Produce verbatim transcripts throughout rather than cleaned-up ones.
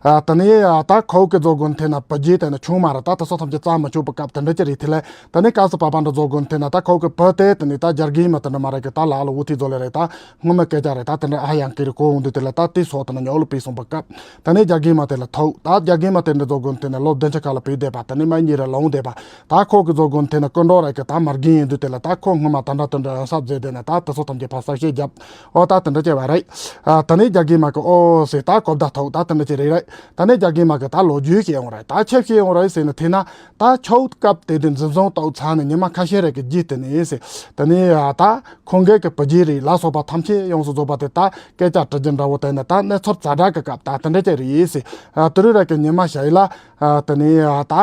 ཨ། དེ་ནས་ཨ་ད་ཁོ་གི་རྫོགས་སྒོ་ནས་ཐེ་ན་བུ་རྒྱུད་དེ་ནི་ཆུང་མ་རེད། ད་དེ་ཚོ་ཐམས་ཅད་བཙལ་མི་ཆོག་པའི་སྐབས་དེ་འདྲ་ཅིག་རེད། དེ་ལས་དེ་ནས་སྐབས་སུ་བབ་པ་འདྲ་རྫོགས་སྒོ་ནས་ཐེ་ན་ད་ཁོ་གི་བུ་དེ་དེ་ནས་ད་རྒྱ་རྒན་མ་དེ་འདྲ་མ་རེད་གི། ད་ལ་ལ་འུ་ཐུའི་རྫོགས་ལས་རེད། ད་སྔོན་མ་སྐད་ཆ་རེད། ད་དེ་འདྲ་ཨ་ཡང་གི་རེད་གོ་འོང་དུས། དེ་ལ་ད་དེ་སོགས་དེ་ནི་ཉོག་ལ་ཕུད་སོང་པའི་སྐབས་དེ་ནས་རྒྱ་རྒན་མ་དེ་ལ་ཐུག་ད་རྒྱ་རྒན་མ་དེ་འདྲ་རྫོགས་སྒོ་ནས་ཐེ་ན་ལོ་བདུན་ཅུ་ཁ་ལ་ཕེབས་བསྡད་པ། དེ་ནས་མ་གཉིས་རེ་ལོང་བསྡད་པ། ད་ཁོ་གི་རྫོགས་སྒོ་ནས་ཐེ་ན་སྐུ་མགྲོན་རེད་གི། ད་མ་རྒན་ཡིན་དུས། དེ་ལ་ད་ཁོ་སྔོན་མ་དེ་འདྲ་དེ་འདྲ་ཡང་ས་བཟོས་བསྡད་ནས། ད་དེ་ཚོ་ཐམས་ཅད་ཕར་གསལ་བཤད་བརྒྱབ། ཨོ་ད་དེ་འདྲ་བྱས་པ་རེད། ཨ། དེ་ནས་རྒྱ་རྒན་མ་གི་ཨོ་ཟེར་ད་གོ་བརྡ་ཐོག་ད་དེ་འདྲ་ཅིག་རེད་རེད། དེ་ནས་རྒྱ་རྒན་མ་གི་ད་ལོ་རྒྱུས་བཤད་ཡོང་རེད། ད་ཆི་བཤད་ཡོང་རེད་ཟེར་ན། ཐེ་ན་ད་ཁྱོད་སྐབས་དེ་དུས་འཛིན་བཟུང་གཏོགས་ཚར་ནས་ཉི་མ་ཁ་ཤས་རེ་གི་རྗེས་དེ་ནས་ཟེར། དེ་ནས་ཨ་ད་ཁོང་གི་གི་བུ་རྒྱུད་རེད་ལ་སོགས་པ་ཐམས་ཅད་ཡོངས་སུ་རྫོགས་པ་དེ་ད་སྐད་ཆ་དྲི་རྒྱུ་འདྲ་བོ། དེ་ནས་ད་གནས་ཚུལ་ཛ་དྲག་གི་སྐབས་ད་དེ་འདྲ་ཅིག་རེད་ཟེར། ཨ། དེ་རུ་རེ་གི་ཉི་མ་ཞིག་ལ། ཨ། དེ་ནས་ཨ་ད་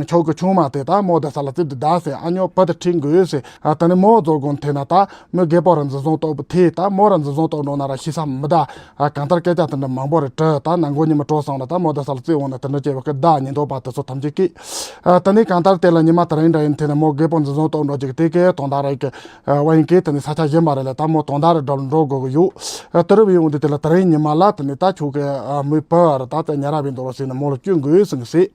ཁྱོད་ཀྱི་ཆུང་མ་དེ་ད་མོ་དེ་ས་ལ་རྩིབ་ཏུ་བདའ་ཟེར། ཨ་ཉོ་བུ་དེ་ཁྲིད་དགོས་ཟེར། ཨ། དེ་ནས་མོ་རྫོགས་སྒོ་ནས་ཐེ་ན་ད་མོ་རྒད་པོ་ར་འཛིན་བཟུང་གཏོགས་པ་དེ། ད་མོ་ར་འཛིན་བཟུང་གཏོགས་འགྲོ་ན་ར་ཤི་ས་མི་གདའ། ཨ། གང་ལྟར་སྐད་ཆ་དེ་འདྲ་མང་པོ་རེ་དྲིས། ད་ནང་སྒོ་ཉི་མ་དྲོ་སོང་ན་ད་མོ་དེ་ས་ལ་རྩིབ་འོང་ན་དེ་འདྲ་བྱས་པ་གི་བདའ་ཉེན་རྟོག་པ་དེ་ཚོ་ཐམས་ཅད་ཀྱིས། ཨ། དེ་ནས་གང་ལྟར་དེ་ལ་ཉི་མ་དེ་རིང་འདྲ་ཡིན་ཐེ་ན་མོ་རྒད་པོ་འཛིན་བཟུང་གཏོགས་འགྲོ་རྒྱུ་དེ་གི་དོན་དག་རེད་གི། ཨ། བ་ཡིན་གི། དེ་ནས་ས་ཆ་གཞན་པ་རེ་ལ་ད་མོ་དོན་དག་རེ་འགྲོ་འགྲོ་དགོས་གི་ཡོད། ཨ། དེ་རུ་བའི་འོང་དུས། དེ་ལ་དེ་རིང་ཉི་མ་ལ་དེ་ནས་ད་ཁྱོད་ཀྱི་ཨ་མོའི་བུ་ར་ད་དེ་ཉ་ར་བའི་འདུག་རོགས་ཟེར་ནས་མོ་ལ་བསྐྱོན་དགོས་ཟེར་གི་ཟེར།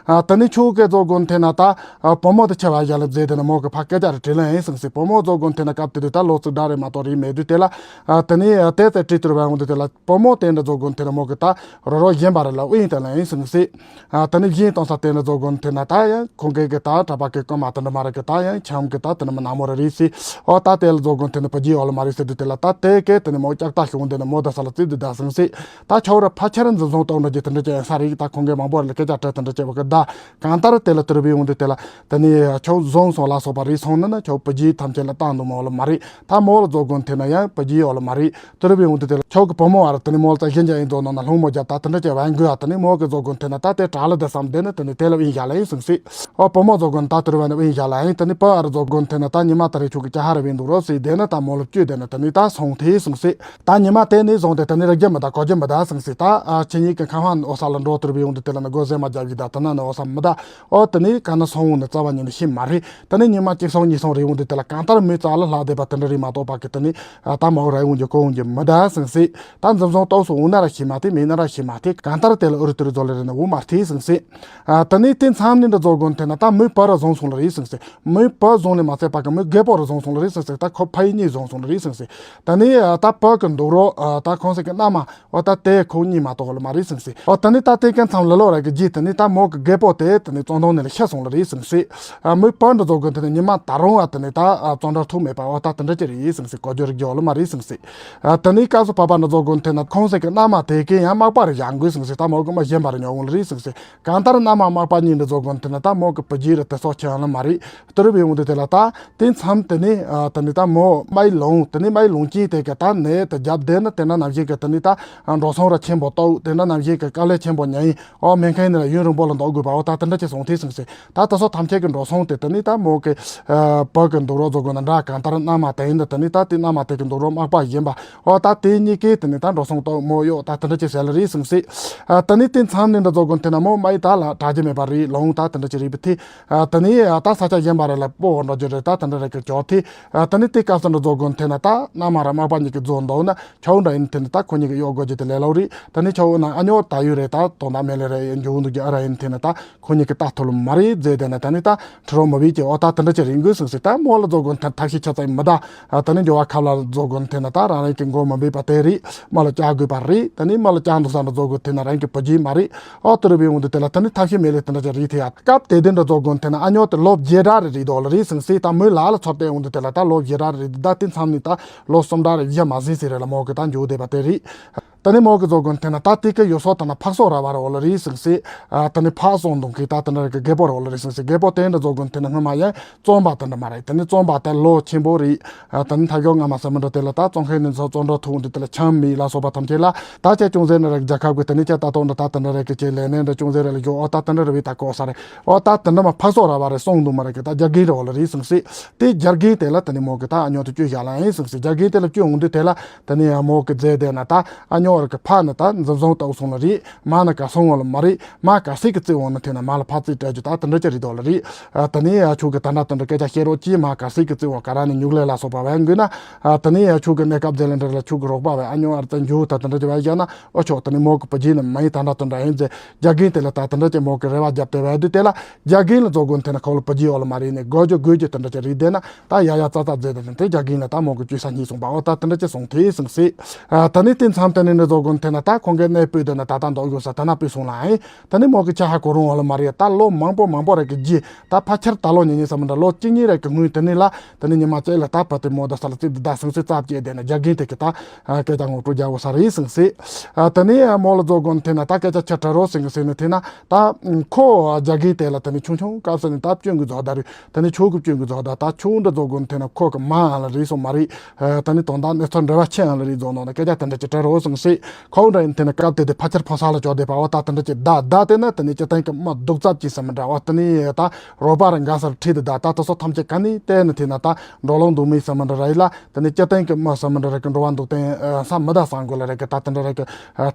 ཨ། དེ་ནས་ཁྱོད་ཀྱི་རྫོགས་སྒོ་ནས་ཐེ་ན་ད་ཨ་བུ་མོ་དེ་ཆེ་བ་ཞིག་ལ་བཟོས། དེ་ནས་མོ་གི་ཕར་སྐད་ཆ་རེ་དྲིས་ལན་ཡིན་ཟེར་གི་ཟེར། བུ་མོ་རྫོགས་སྒོ་ནས་ཐེ་ན་སྐབས་དེ་དུས་ད་ལོ་གཅིག་འདྲ་རེ་མ་གཏོགས་རེད་མེད་དུས། དེ་ལ་ཨ་དེ་ནས་ཨ་དེ་ཚེ་དྲིས་དུས་རུ་བའི་འོང་དུས། དེ་ལ་བུ་མོ་དེ་འདྲ་རྫོགས་སྒོ་ནས་ཐེ་ན་མོ་གི་ད་རོ་རོ་གཞན་པ་རེ་ལ་དབྱིན་དེ་ལ་ཡིན་ཟེར་གི་ཟེར། ཨ། དེ་ནས་གཞན་གཏོང་ས་དེ་ནས་རྫོགས་སྒོ་ནས་ཐེ་ན་ད་ཡང་ཁོང་གི་གི་ད་གྲྭ་པ་གི་རྐུན་མ་དེ་འདྲ་མ་རེད་གི། ད་ཡང་ཁྱིམ་གི་ད་དེ་འདྲ་མི་ནག་མོ་རེ་རེད་ཟེར། ཨོ་ད་དེ་ལ་རྫོགས་སྒོ་ནས་ཐེ་ན་བུ་རྒྱུད་ཡོད་ལ་མ་རེད་ཟེར་དུས། དེ་ལ་ད་དེ་གི་དེ་ནས་མོ་ལྕགས་རྟ་ཞོན། དེ་ནས་མོ་དེ་ས་ལ་རྩིབ་ཏུ་བདའ་ཟེར་གི་ཟེར། ད་ཁྱོད་ར་ཕལ་ཆེར་འཛིན་བཟུང་གཏོགས་འགྲོ་རྒྱུ་དེ་འདྲ་ཅིག་ཡིན་ས་རེད། ད་ཁོང་གིས་མང་པོ་རེ་ལ་སྐད་ཆ་དྲིས། དེ་འདྲ་བྱས་པ་གི་བདའ། གང་ལྟར་དེ་ལ་དེ་རུ་བའི་འོང་དུས། དེ་ལ་དེ་ནས་ཁྱོད་བཟུང་སོང་ལ་སོགས་པ་རེད་སོང་ན་ན་ཁྱོད་བུ་རྒྱུད་ཐམས་ཅད་ལ་བཏང་འདུག་མོ་ལ་མ་རེད། ད་མོ་ལ་རྫོགས་སྒོ་ནས་ཐེ་ན་ཡང་བུ་རྒྱུད་ཡོད་ལ་མ་རེད། དེ་རུ་བའི་འོང་དུས། དེ་ལ་ཁྱོད་ཀྱི་བུ་མོ་བར་དེ་ནས་མོ་ལ་ད་གཞན་ཅང་ཡིན་རྫོགས་ནང་ན་ལྷུང་མོ་རྒྱབ། ད་དེ་འདྲ་བྱས་པ་ཡིན་དགོས། ཨ། དེ་ནས་མོ་གི་རྫོགས་སྒོ་ནས་ཐེ་ན་ད་དེ་དྲག་ལ་དེ་བསམ། དེ་ནས་དེ་ནས་དེ་ལ་དབྱིན་ཞག་ལ་ཡིན་ཟེར་གི་ཟེར། ཨོ་བུ་མོ་རྫོགས་སྒོ་ནས་ད་དེ་རུ་བ་ནས་དབྱིན་ཞག་ལ་ཡིན། དེ་ནས་བུ་ཨ་ར་རྫོགས་སྒོ་ནས་ཐེ་ན་ད་ཉི་མ་ད་རེས་ཁྱོད་ཀྱི་ཅ་ཧ་ར་བའི་འདུག་རོགས་ཟེར། དེ་ནས་ད་མོ་ལ་བསྐྱོད། དེ་ནས་དེ་ནས་ད་སོང་ཐལ་ཟེར་གི་ཟེར། ད་ཉི་མ་དེ་ནས་བཟུང་སྟེ་དེ་ནས་རིག་རྒྱུ་མི་གདའ་གོ་རྒྱུ་མི་གདའ་ཟེར་གི་ཟེར། ད་ཨ་ཁྱེད་གཉིས་ཀྱི་ཁང་ཧ་འོ་ས་ལ་འགྲོ། དེ་རུ་བའི་འོང་དུས། དེ་ལ་ནི་སྒོ་ཟས་མ་རྒྱབ་ཡིག་ད་དེ་ན་ནི་འོ་ས་མི་གདའ། ཨོ་དེ་ནས་ག་ན་སོང་འོང་ནི་རྩ་བ་ཉིད་ནས་ཤེས་མ་རེད། དེ་ནས་ཉི་མ་གཅིག་སོང་གཉིས་སོང་རེ་འོང་དུས། དེ་ལ་གང་ལྟར་མོའི་རྩ་ལ་ལྷག་བསྡད་པ་དེ་འདྲ་རེད་མ་གཏོགས་པ་གི་དེ་ནས་ཨ་ད་མོ་ར་འོང་རྒྱུ་གོ་འོང་རྒྱུ་མི་གདའ་ཟེར་གི་ཟེར། ད་འཛིན་བཟུང་གཏོགས་སོང་འོང་ན་ར་ཤེས་མ་ཐེ། མེད་ན་ར་ཤེས་མ་ཐེ། གང་ལྟར་དེ་ལ་ཨུ་རུ་ཏུ་རུ་རྫོགས་ལ་རེ་ན་འོ་མ་ཐལ་ཟེར་གི་ཟེར། ཨ་དེ་ནས་དེ་མཚམས་ནས་འདྲ་རྫོགས་སྒོ་ནས་ཐེ་ན་ད་མོའི་བུ་ར་བཟུང་སོང་ལ་རེད་ཟེར་གི་ཟེར། མོའི་བུ་བཟུང་ནས་མ་ཚད་པ་གི་མོའི་རྒད་པོ་ར་བཟུང་སོང་ལ་རེད་ཟེར་གི་ཟེར། ད་ཁོ་ཕ་ཡུལ་གཉིས་བཟུང་སོང་ལ་རེད་ཟེར་གི་ཟེར། དེ་ནས་ཨ་ད་བུ་གི་འདུག་རོགས་ཨ་ད་ཁོང་ཚོ་གི་མནའ་མ། ཨོ་ད་དེ་ཁོ་གཉིས་མ་གཏོགས་ལ་མ་རེད་ཟེར་གི་ཟེར། ཨོ་དེ་ནས་ད་དེ་གི་མཚམས་ལ་ལོ་ར་གི་རྗེས་དེ་ནས་ད་མོ་གི་རྒད་པོ་དེ་དེ་ནས་བཙོན་དོང་ནས་ལ་ཤི་སོང་ལ་རེད་ཟེར་གི་ཟེར། ཨ་མོའི་བུ་འདྲ་རྫོགས་སྒོ་ནས་ཐེ་ན་ཉི་མ་ད་རུང་ཨ་དེ་ནས་ད་ཨ་བཙོན་རར་ཐུག་མེད་པ། ཨོ་ད་དེ་འདྲ་ཅིག་རེད་ཟེར་གི་ཟེར། གོ་རྒྱུ་རིག་རྒྱུ་ལ་མ་རེད་ཟེར་གི་ཟེར། ཨ་དེ་ནས་སྐབས་སུ་བབ་པ་འདྲ་རྫོགས་སྒོ་ནས་ཐེ་ན་ཁོང་ཚོ་གི་མནའ་མ་དེ་གི་ཡང་མག་པ་རེ་བཞག་དགོས་ཟེར་གི་ཟེར། ད་མོ་གི་མ་གཞན་པ་རེ་ཉོ་འོང་ལ་རེད་ཟེར་གི་ཟེར། གང་ལྟར་མནའ་མ་མག་པ་གཉིས་འདྲ་རྫོགས་སྒོ་ནས་ཐེ་ན་ད་མོ་གི་བུ་རྒྱུད་ར་དེ་སོགས་ཁྱོན་ལ་མ་རེད། དེ་རུ་བའི་འོང་དུས། དེ་ལ་ད་དེ་མཚམས་དེ་ནས་ཨ་དེ་ནས་ད་མོ་མ་ཡི་ལོང་། དེ་ནས་མ་ཡི་ལོང་རྐྱེན་དེ་གི་ད་ནད་དེ་བརྒྱབ་བསྡད་ན་དེ་འདྲ་ནང་བཞིན་གི་དེ་ནས་ད་འགྲོ་སོང་ར་ཆེན་པོ་གཏོགས། དེ་འདྲ་ནང་བཞིན་གི་དཀའ་ལས་ཆེན་པོ་མྱངས། ཨོ་སྨན་ཁང་ནས་ཡུན་རིང་པོ་ལ་འདུག་དགོས་པ། ཨོ་ད་དེ་འདྲ་ཅིག་སོང་ཐལ་ཟེར་གི་ཟེར། ད་དེ་ཚོ་ཐམས་ཅད་ཀྱི་འགྲོ་སོང་དེ་དེ་ནས་ད་མོ་གི་ཨ་བུ་གི་འདུག་རོགས་རྫོགས་སྒོ་ནས་འདྲ། གང་ལྟར་མནའ་མ་དེ་ཡིན་ད་དེ་ནས་ད་དེ་མནའ་མ་དེ་གི་འདུག་རོགས་མག་པ་གཞན་པ། ཨོ་ད་དེ་གཉིས་ཀས་དེ་ནས་ད་འགྲོ་སོང་གཏོགས་མོ་གཡོག་ད་དེ་འདྲ་ཅིག་བྱས་ལ་རེད་ཟེར་གི་ཟེར། ཨ་དེ་ནས་དེ་མཚམས་ནས་འདྲ་རྫོགས་སྒོ་ནས་ཐེ་ན་མོ་མ་ཡི་ད་ལ་དྲག་རྒྱུ་མེད་པ་རེད། ལོང་ད་དེ་འདྲ་ཅིག་རེད་པ་དེ། ཨ་དེ་ནས་ཨ་ད་ས་ཆ་གཞན་པ་རེ་ལ་སྤོ་བར་འགྲོ་རྒྱུ་རེད། ད་དེ་འདྲ་རེ་གི་ཅོག་དེ། ཨ་དེ་ནས་དེ་སྐབས་སུ་འདྲ་རྫོགས་སྒོ་ནས་ཐེ་ན་ད་མནའ་མ་ར་མག་པ་གཉིས་ཀྱི་རྫོགས་འདུག་ན། ཁྱོད་འདྲ་ཡིན་ཐེ་ན་ད་ཁོ་གཉིས་ཀྱི་གཡོག་དགོས་རྒྱུ་དེ་ལས་སླ་པོ་རེད། ད་ནི་ཁྱོད་འོ་ན་ཨ་ཉོ་ད་ཡོད་རེད། ད་དོན་དག་མེད་ལེ་རེད། འགྱོ་འདུག་རྒྱུ་ཨ་ར་ཡིན་ཐེ་ན་ད་ཁོ་གཉིས་ཀྱི་ད་ཐུ་ལུ་མ་རེད་ཟེར། དེ་ན་ད་ནི་ད་ཁྲི་རོ་མི་བིད་ཀྱི་ཨོ་ད་དེ་འདྲ་ཅིག་རིང་དགོས་ཟེར་གི་ཟེར། ད་མོ་ལ་རྫོགས་སྒོ་ཐ་ཐབས་ཤེས་ཆ་ཚང་མི་གདའ། ཨ་ད་ནི་འགྱོ་བ་ཁབ་ལ་རྫོགས་སྒོ་ཐེ་ན་ད་རང་རང་གི་མགོ་མི་འབུད་པ་དེ་རེད། མོ་ལ་བཅར་དགོས་པ་རེད། ད་ནི་མོ་ལ་བཅར་འདུག་ས་འདྲ་རྫོགས་སྒོ་ཐེ་ན་རང་གི་བུ་རྒྱུད་མ་རེད། ཨོ་དེ་རུ་བའི་འོང་དུས་དེ་ལ་ད་ནི་ཐབས་ཤེས་མེད་ལེ་དེ་འདྲ་ཅིག་རིག་ཐེ་ཡ། སྐབས་དེ་དུས་འདྲ་རྫོགས་སྒོ་ཐེ་ན་ཨ་ཉོ་དེ་ལོ་བརྒྱད་གྲ་རེ་རེད་འདུག་ལ་རེད་ཟེར་གི་ཟེར། ད་མོའི་ལ་ལ་ཚོར་ཏེ་འོང་དུས་དེ་ལ་ད་ལོ་བརྒྱད་གྲ་རེ་རེད། ད་དེ་མཚམས་ནས་ད་ལོ་གསུམ་གྲ་རེ་བཞི་མ་ཟིན་ཟིན་རེ་ལ་མོ་གི་ད་འགྱོ་བསྡད་པ་དེ་རེད། ད་ནི་མོ་གི་རྫོགས་སྒོ་ཐེ་ན་ད་དེ་གི་ཡོད་སོ་ད་ན་ཕག་སོ་ར་བ་ར་འོ་ལ་རེད་ཟེར་གི་ཟེར། ཨ་ད་ནི་ཕག་སོ་འདུག་གི་ད་དེ་འདྲ་གི་རྒད་པོ་ར་འོ་ལ་རེད་ཟེར་གི་ཟེར། རྒད་པོ་དེ་འདྲ་རྫོགས་སྒོ་ཐེ་ན་སྔོན་མ་ཡང་བཙོན་པ་དེ་འདྲ་མ་རེད། ད་ནི་བཙོན་པ་དེ་ལོ་ཆེན་པོ་རེད། ཨ་ད་ནི་ཐ་གོ་ང་མ་ས་མི་འདྲ་དེ་ལ་ད་བཙོན་ཁང་ནས་ཚོ་བཙོན་གྲོལ་ཐུབ་འདུག་དེ་ལ་ཆམ་མི་ལ་སོགས་པ་ཐམས་ཅད་ལ་ད་ཅི་ཅུང་ཟད་ནི་ར་རྒྱལ་ཁབ་གི་ད་ནི་ཅི་ད་དོ་འདྲ་ད་དེ་འདྲ་ར་གི་ཅི་ལས་ནས་འདྲ་ཅུང་ཟད་ར་ལ་གྱོ་ཨོ་ད་དེ་འདྲ་ར་བའི་ད་གོ་ས་རེད། ཨོ་ད་དེ་འདྲ་མ་ཕག་སོ་ར་བ་རེད་སོང་འདུག་མ་རེད་གི། ད་རྒྱ་རྒན་ར་འོ་ལ་རེད་ཟེར་གི་ཟེར། དེ་རྒྱ་རྒན་དེ་ལ་ད་ནི་མོ་གི་ད་ཨ་ཉོ་དེ་བསྐྱོད་བཞག་ལ་ཡིན་ཟེར་གི་ཟེར། རྒྱ་རྒན་དེ་ལ་བསྐྱོད་འོང་དུས་དེ་ལ་ད་ནི་ཨ་མོ་གི་རྫས་དེ་ན་ད་ཨ་ཉོ། པར་གི་ཕ་ནི་ད་འཛིན་བཟུང་ལྟ་བུ་སོང་ལ་རེད། མ་ནི་ག་སོང་བ་ལ་མ་རེད། མ་ག་སྲིད་གི་བཙན་བོ་ནི་ཐེ་ན་མ་ལ་ཕ་བཙས་སྤྲད་རྒྱུ་ད་དེ་འདྲ་ཅི་རེད་དོ་ལ་རེད། ཨ་དེ་ནས་ཡ་ཁྱོད་གི་ད་འདྲ་དེ་འདྲ་སྐད་ཆ་བཤད་རོགས་གྱིས། མ་ག་སྲིད་གི་བཙན་བོ་ག་ར་ནི་ཉུག་ལེ་ལ་སོགས་པ་བས་འགོས་ན། ཨ་དེ་ནས་ཡ་ཁྱོད་གི་གནས་སྐབས་དེ་ལ་འདྲ་ལ་ཁྱོད་གི་རོགས་པ་བས་ཨ་ཉོ་ཨར་ཙ་འཇུ་ད་དེ་འདྲ་ཅི་བས་བཞག་ན། ཨོ་ཆོག་དེ་ནས་མོ་གི་བུ་རྒྱུད་ནི་མ་ཡིན་ད་འདྲ་དེ་འདྲ་ཡིན་ཟེར། རྒྱ་རྒན་དེ་ལ་ད་དེ་འདྲ་ཅི་མོ་གི་རེ་བ་བརྒྱབ་སྟེ་བས་དུས་དེ་ལ་རྒྱ་རྒན་ལ་རྫོགས་དགོན་དེ་ན་ཁོ་ལ་བུ་རྒྱུད་ཡོད་ལ་མ་རེད་ནས་དགོས་རྒྱུ་དགོས་རྒྱུ་དེ་འདྲ་ཅི་རེད་དེ་ན། ད་ཡ་ཡ་ཙ་ཙ་མཛད་དེ་དེ་རྒྱ་རྒན་ལ་ད་མོ་གི་བཅོལ་ས་རྙེད་སོང་པ། འོ་ད་དེ་འདྲ་ཅི་སོང་དེ་སོང་སྲིད། ཨ་ད་ནི་དེ་མཚམས་དེ་ནི་ནི་རྫོགས་དགོན་དེ་ན་ད་ཁོང་གི་གནས་སྤོས་དེ་ན་ད་ད་འདོགས་དགོས་ས་ད་ན་སྤོས་སོང་ལ་ཨེ། ད་ནི་མོ་གི་ཆ་ཧ་གོ་རུང་བ་ལ་མ་རེད། ད་ལོ་མང་པོ་མང་པོ་རེ་གི་རྗེས་ད་ཕལ་ཆེར་ད་ལོ་ཉིས་ཉིས་ས་མི་འདྲ་ལོ་གཅིག་གཉིས་རེ་གི་སྔོན་དེ་ནི་ལ་དེ་ནི་ཉི་མ་གཅིག་ལ་ད་བུ་དེ་མོ་ད་ས་ལ་རྩིབ་ད་སང་སྲིད་རྩ་བཅད་དེ་ན་རྒྱ་རྒན་དེ་གི་ད་སྐད་ཆ་ངོ་སྤྲོད་རྒྱག་འོ་ས་རེད་སང་སྲིད། ད་ནི་མོ་ལ་རྫོགས་དགོན་དེ་ན་ད་སྐད་ཆ་ཆ་དྲི་རོགས་སང་སྲིད་ནི་དེ་ན། ད་ཁོ་རྒྱ་རྒན་དེ་ལ་ད་ནི་ཆུང་ཆུང་སྐབས་སུ་ནི་ད་སྐྱོན་གི་རྫོགས་ད་རེད། ད་ནི་ཆོས་གི་སྐྱོན་གི་རྫོགས་ད་ད་ཆུང་འདྲ་རྫོགས་དགོན་དེ་ན་ཁོ་གི་མ་ཨ་ལ་རེད་སོང་མ་རེད། ད་ནི་དོན་དག་གནས་ཚུལ་འབྲེལ་བ་ཆེ་ཨ་ལ་རེད་རྫོགས་ནོ་ན་སྐད་ཆ་དེ་འདྲ་ཅི་དྲི་རོགས་སང་སྲིད། ཁོ་འདྲ་ཡིན་དེ་ན་སྐབས་དེ་དེ་ཕལ་ཆེར་ཕོ་ས་ལ་ཅོག་དེ་པ་འོ་ད་དེ་འདྲ་ཅི་ད་ད་དེ་ན་དེ་ནི་སྤྱི་བཏང་གི་མི་སྡུག་རྩ་ཅི་ས་མི་འདྲ་འོ་དེ་ནི་ད་རོགས་པ་ར་འགའ་སར་ཁྲིད་དེ་ད་ད་དེ་སོ་ཐམས་ཅད་ག་ནི་དེ་ནི་དེ་ན་ད་འགྲོ་ལོང་འདུག་མི་ས་མི་འདྲ་ར་ཡི་ལ། དེ་ནས་སྤྱི་བཏང་གི་མི་ས་མི་འདྲ་རེ་གི་འགྲོ་བ་འདུག་སྟེ་ས་མི་ད་སང་དགོས་ལ་རེ་གི་ད་དེ་འདྲ་རེ་གི་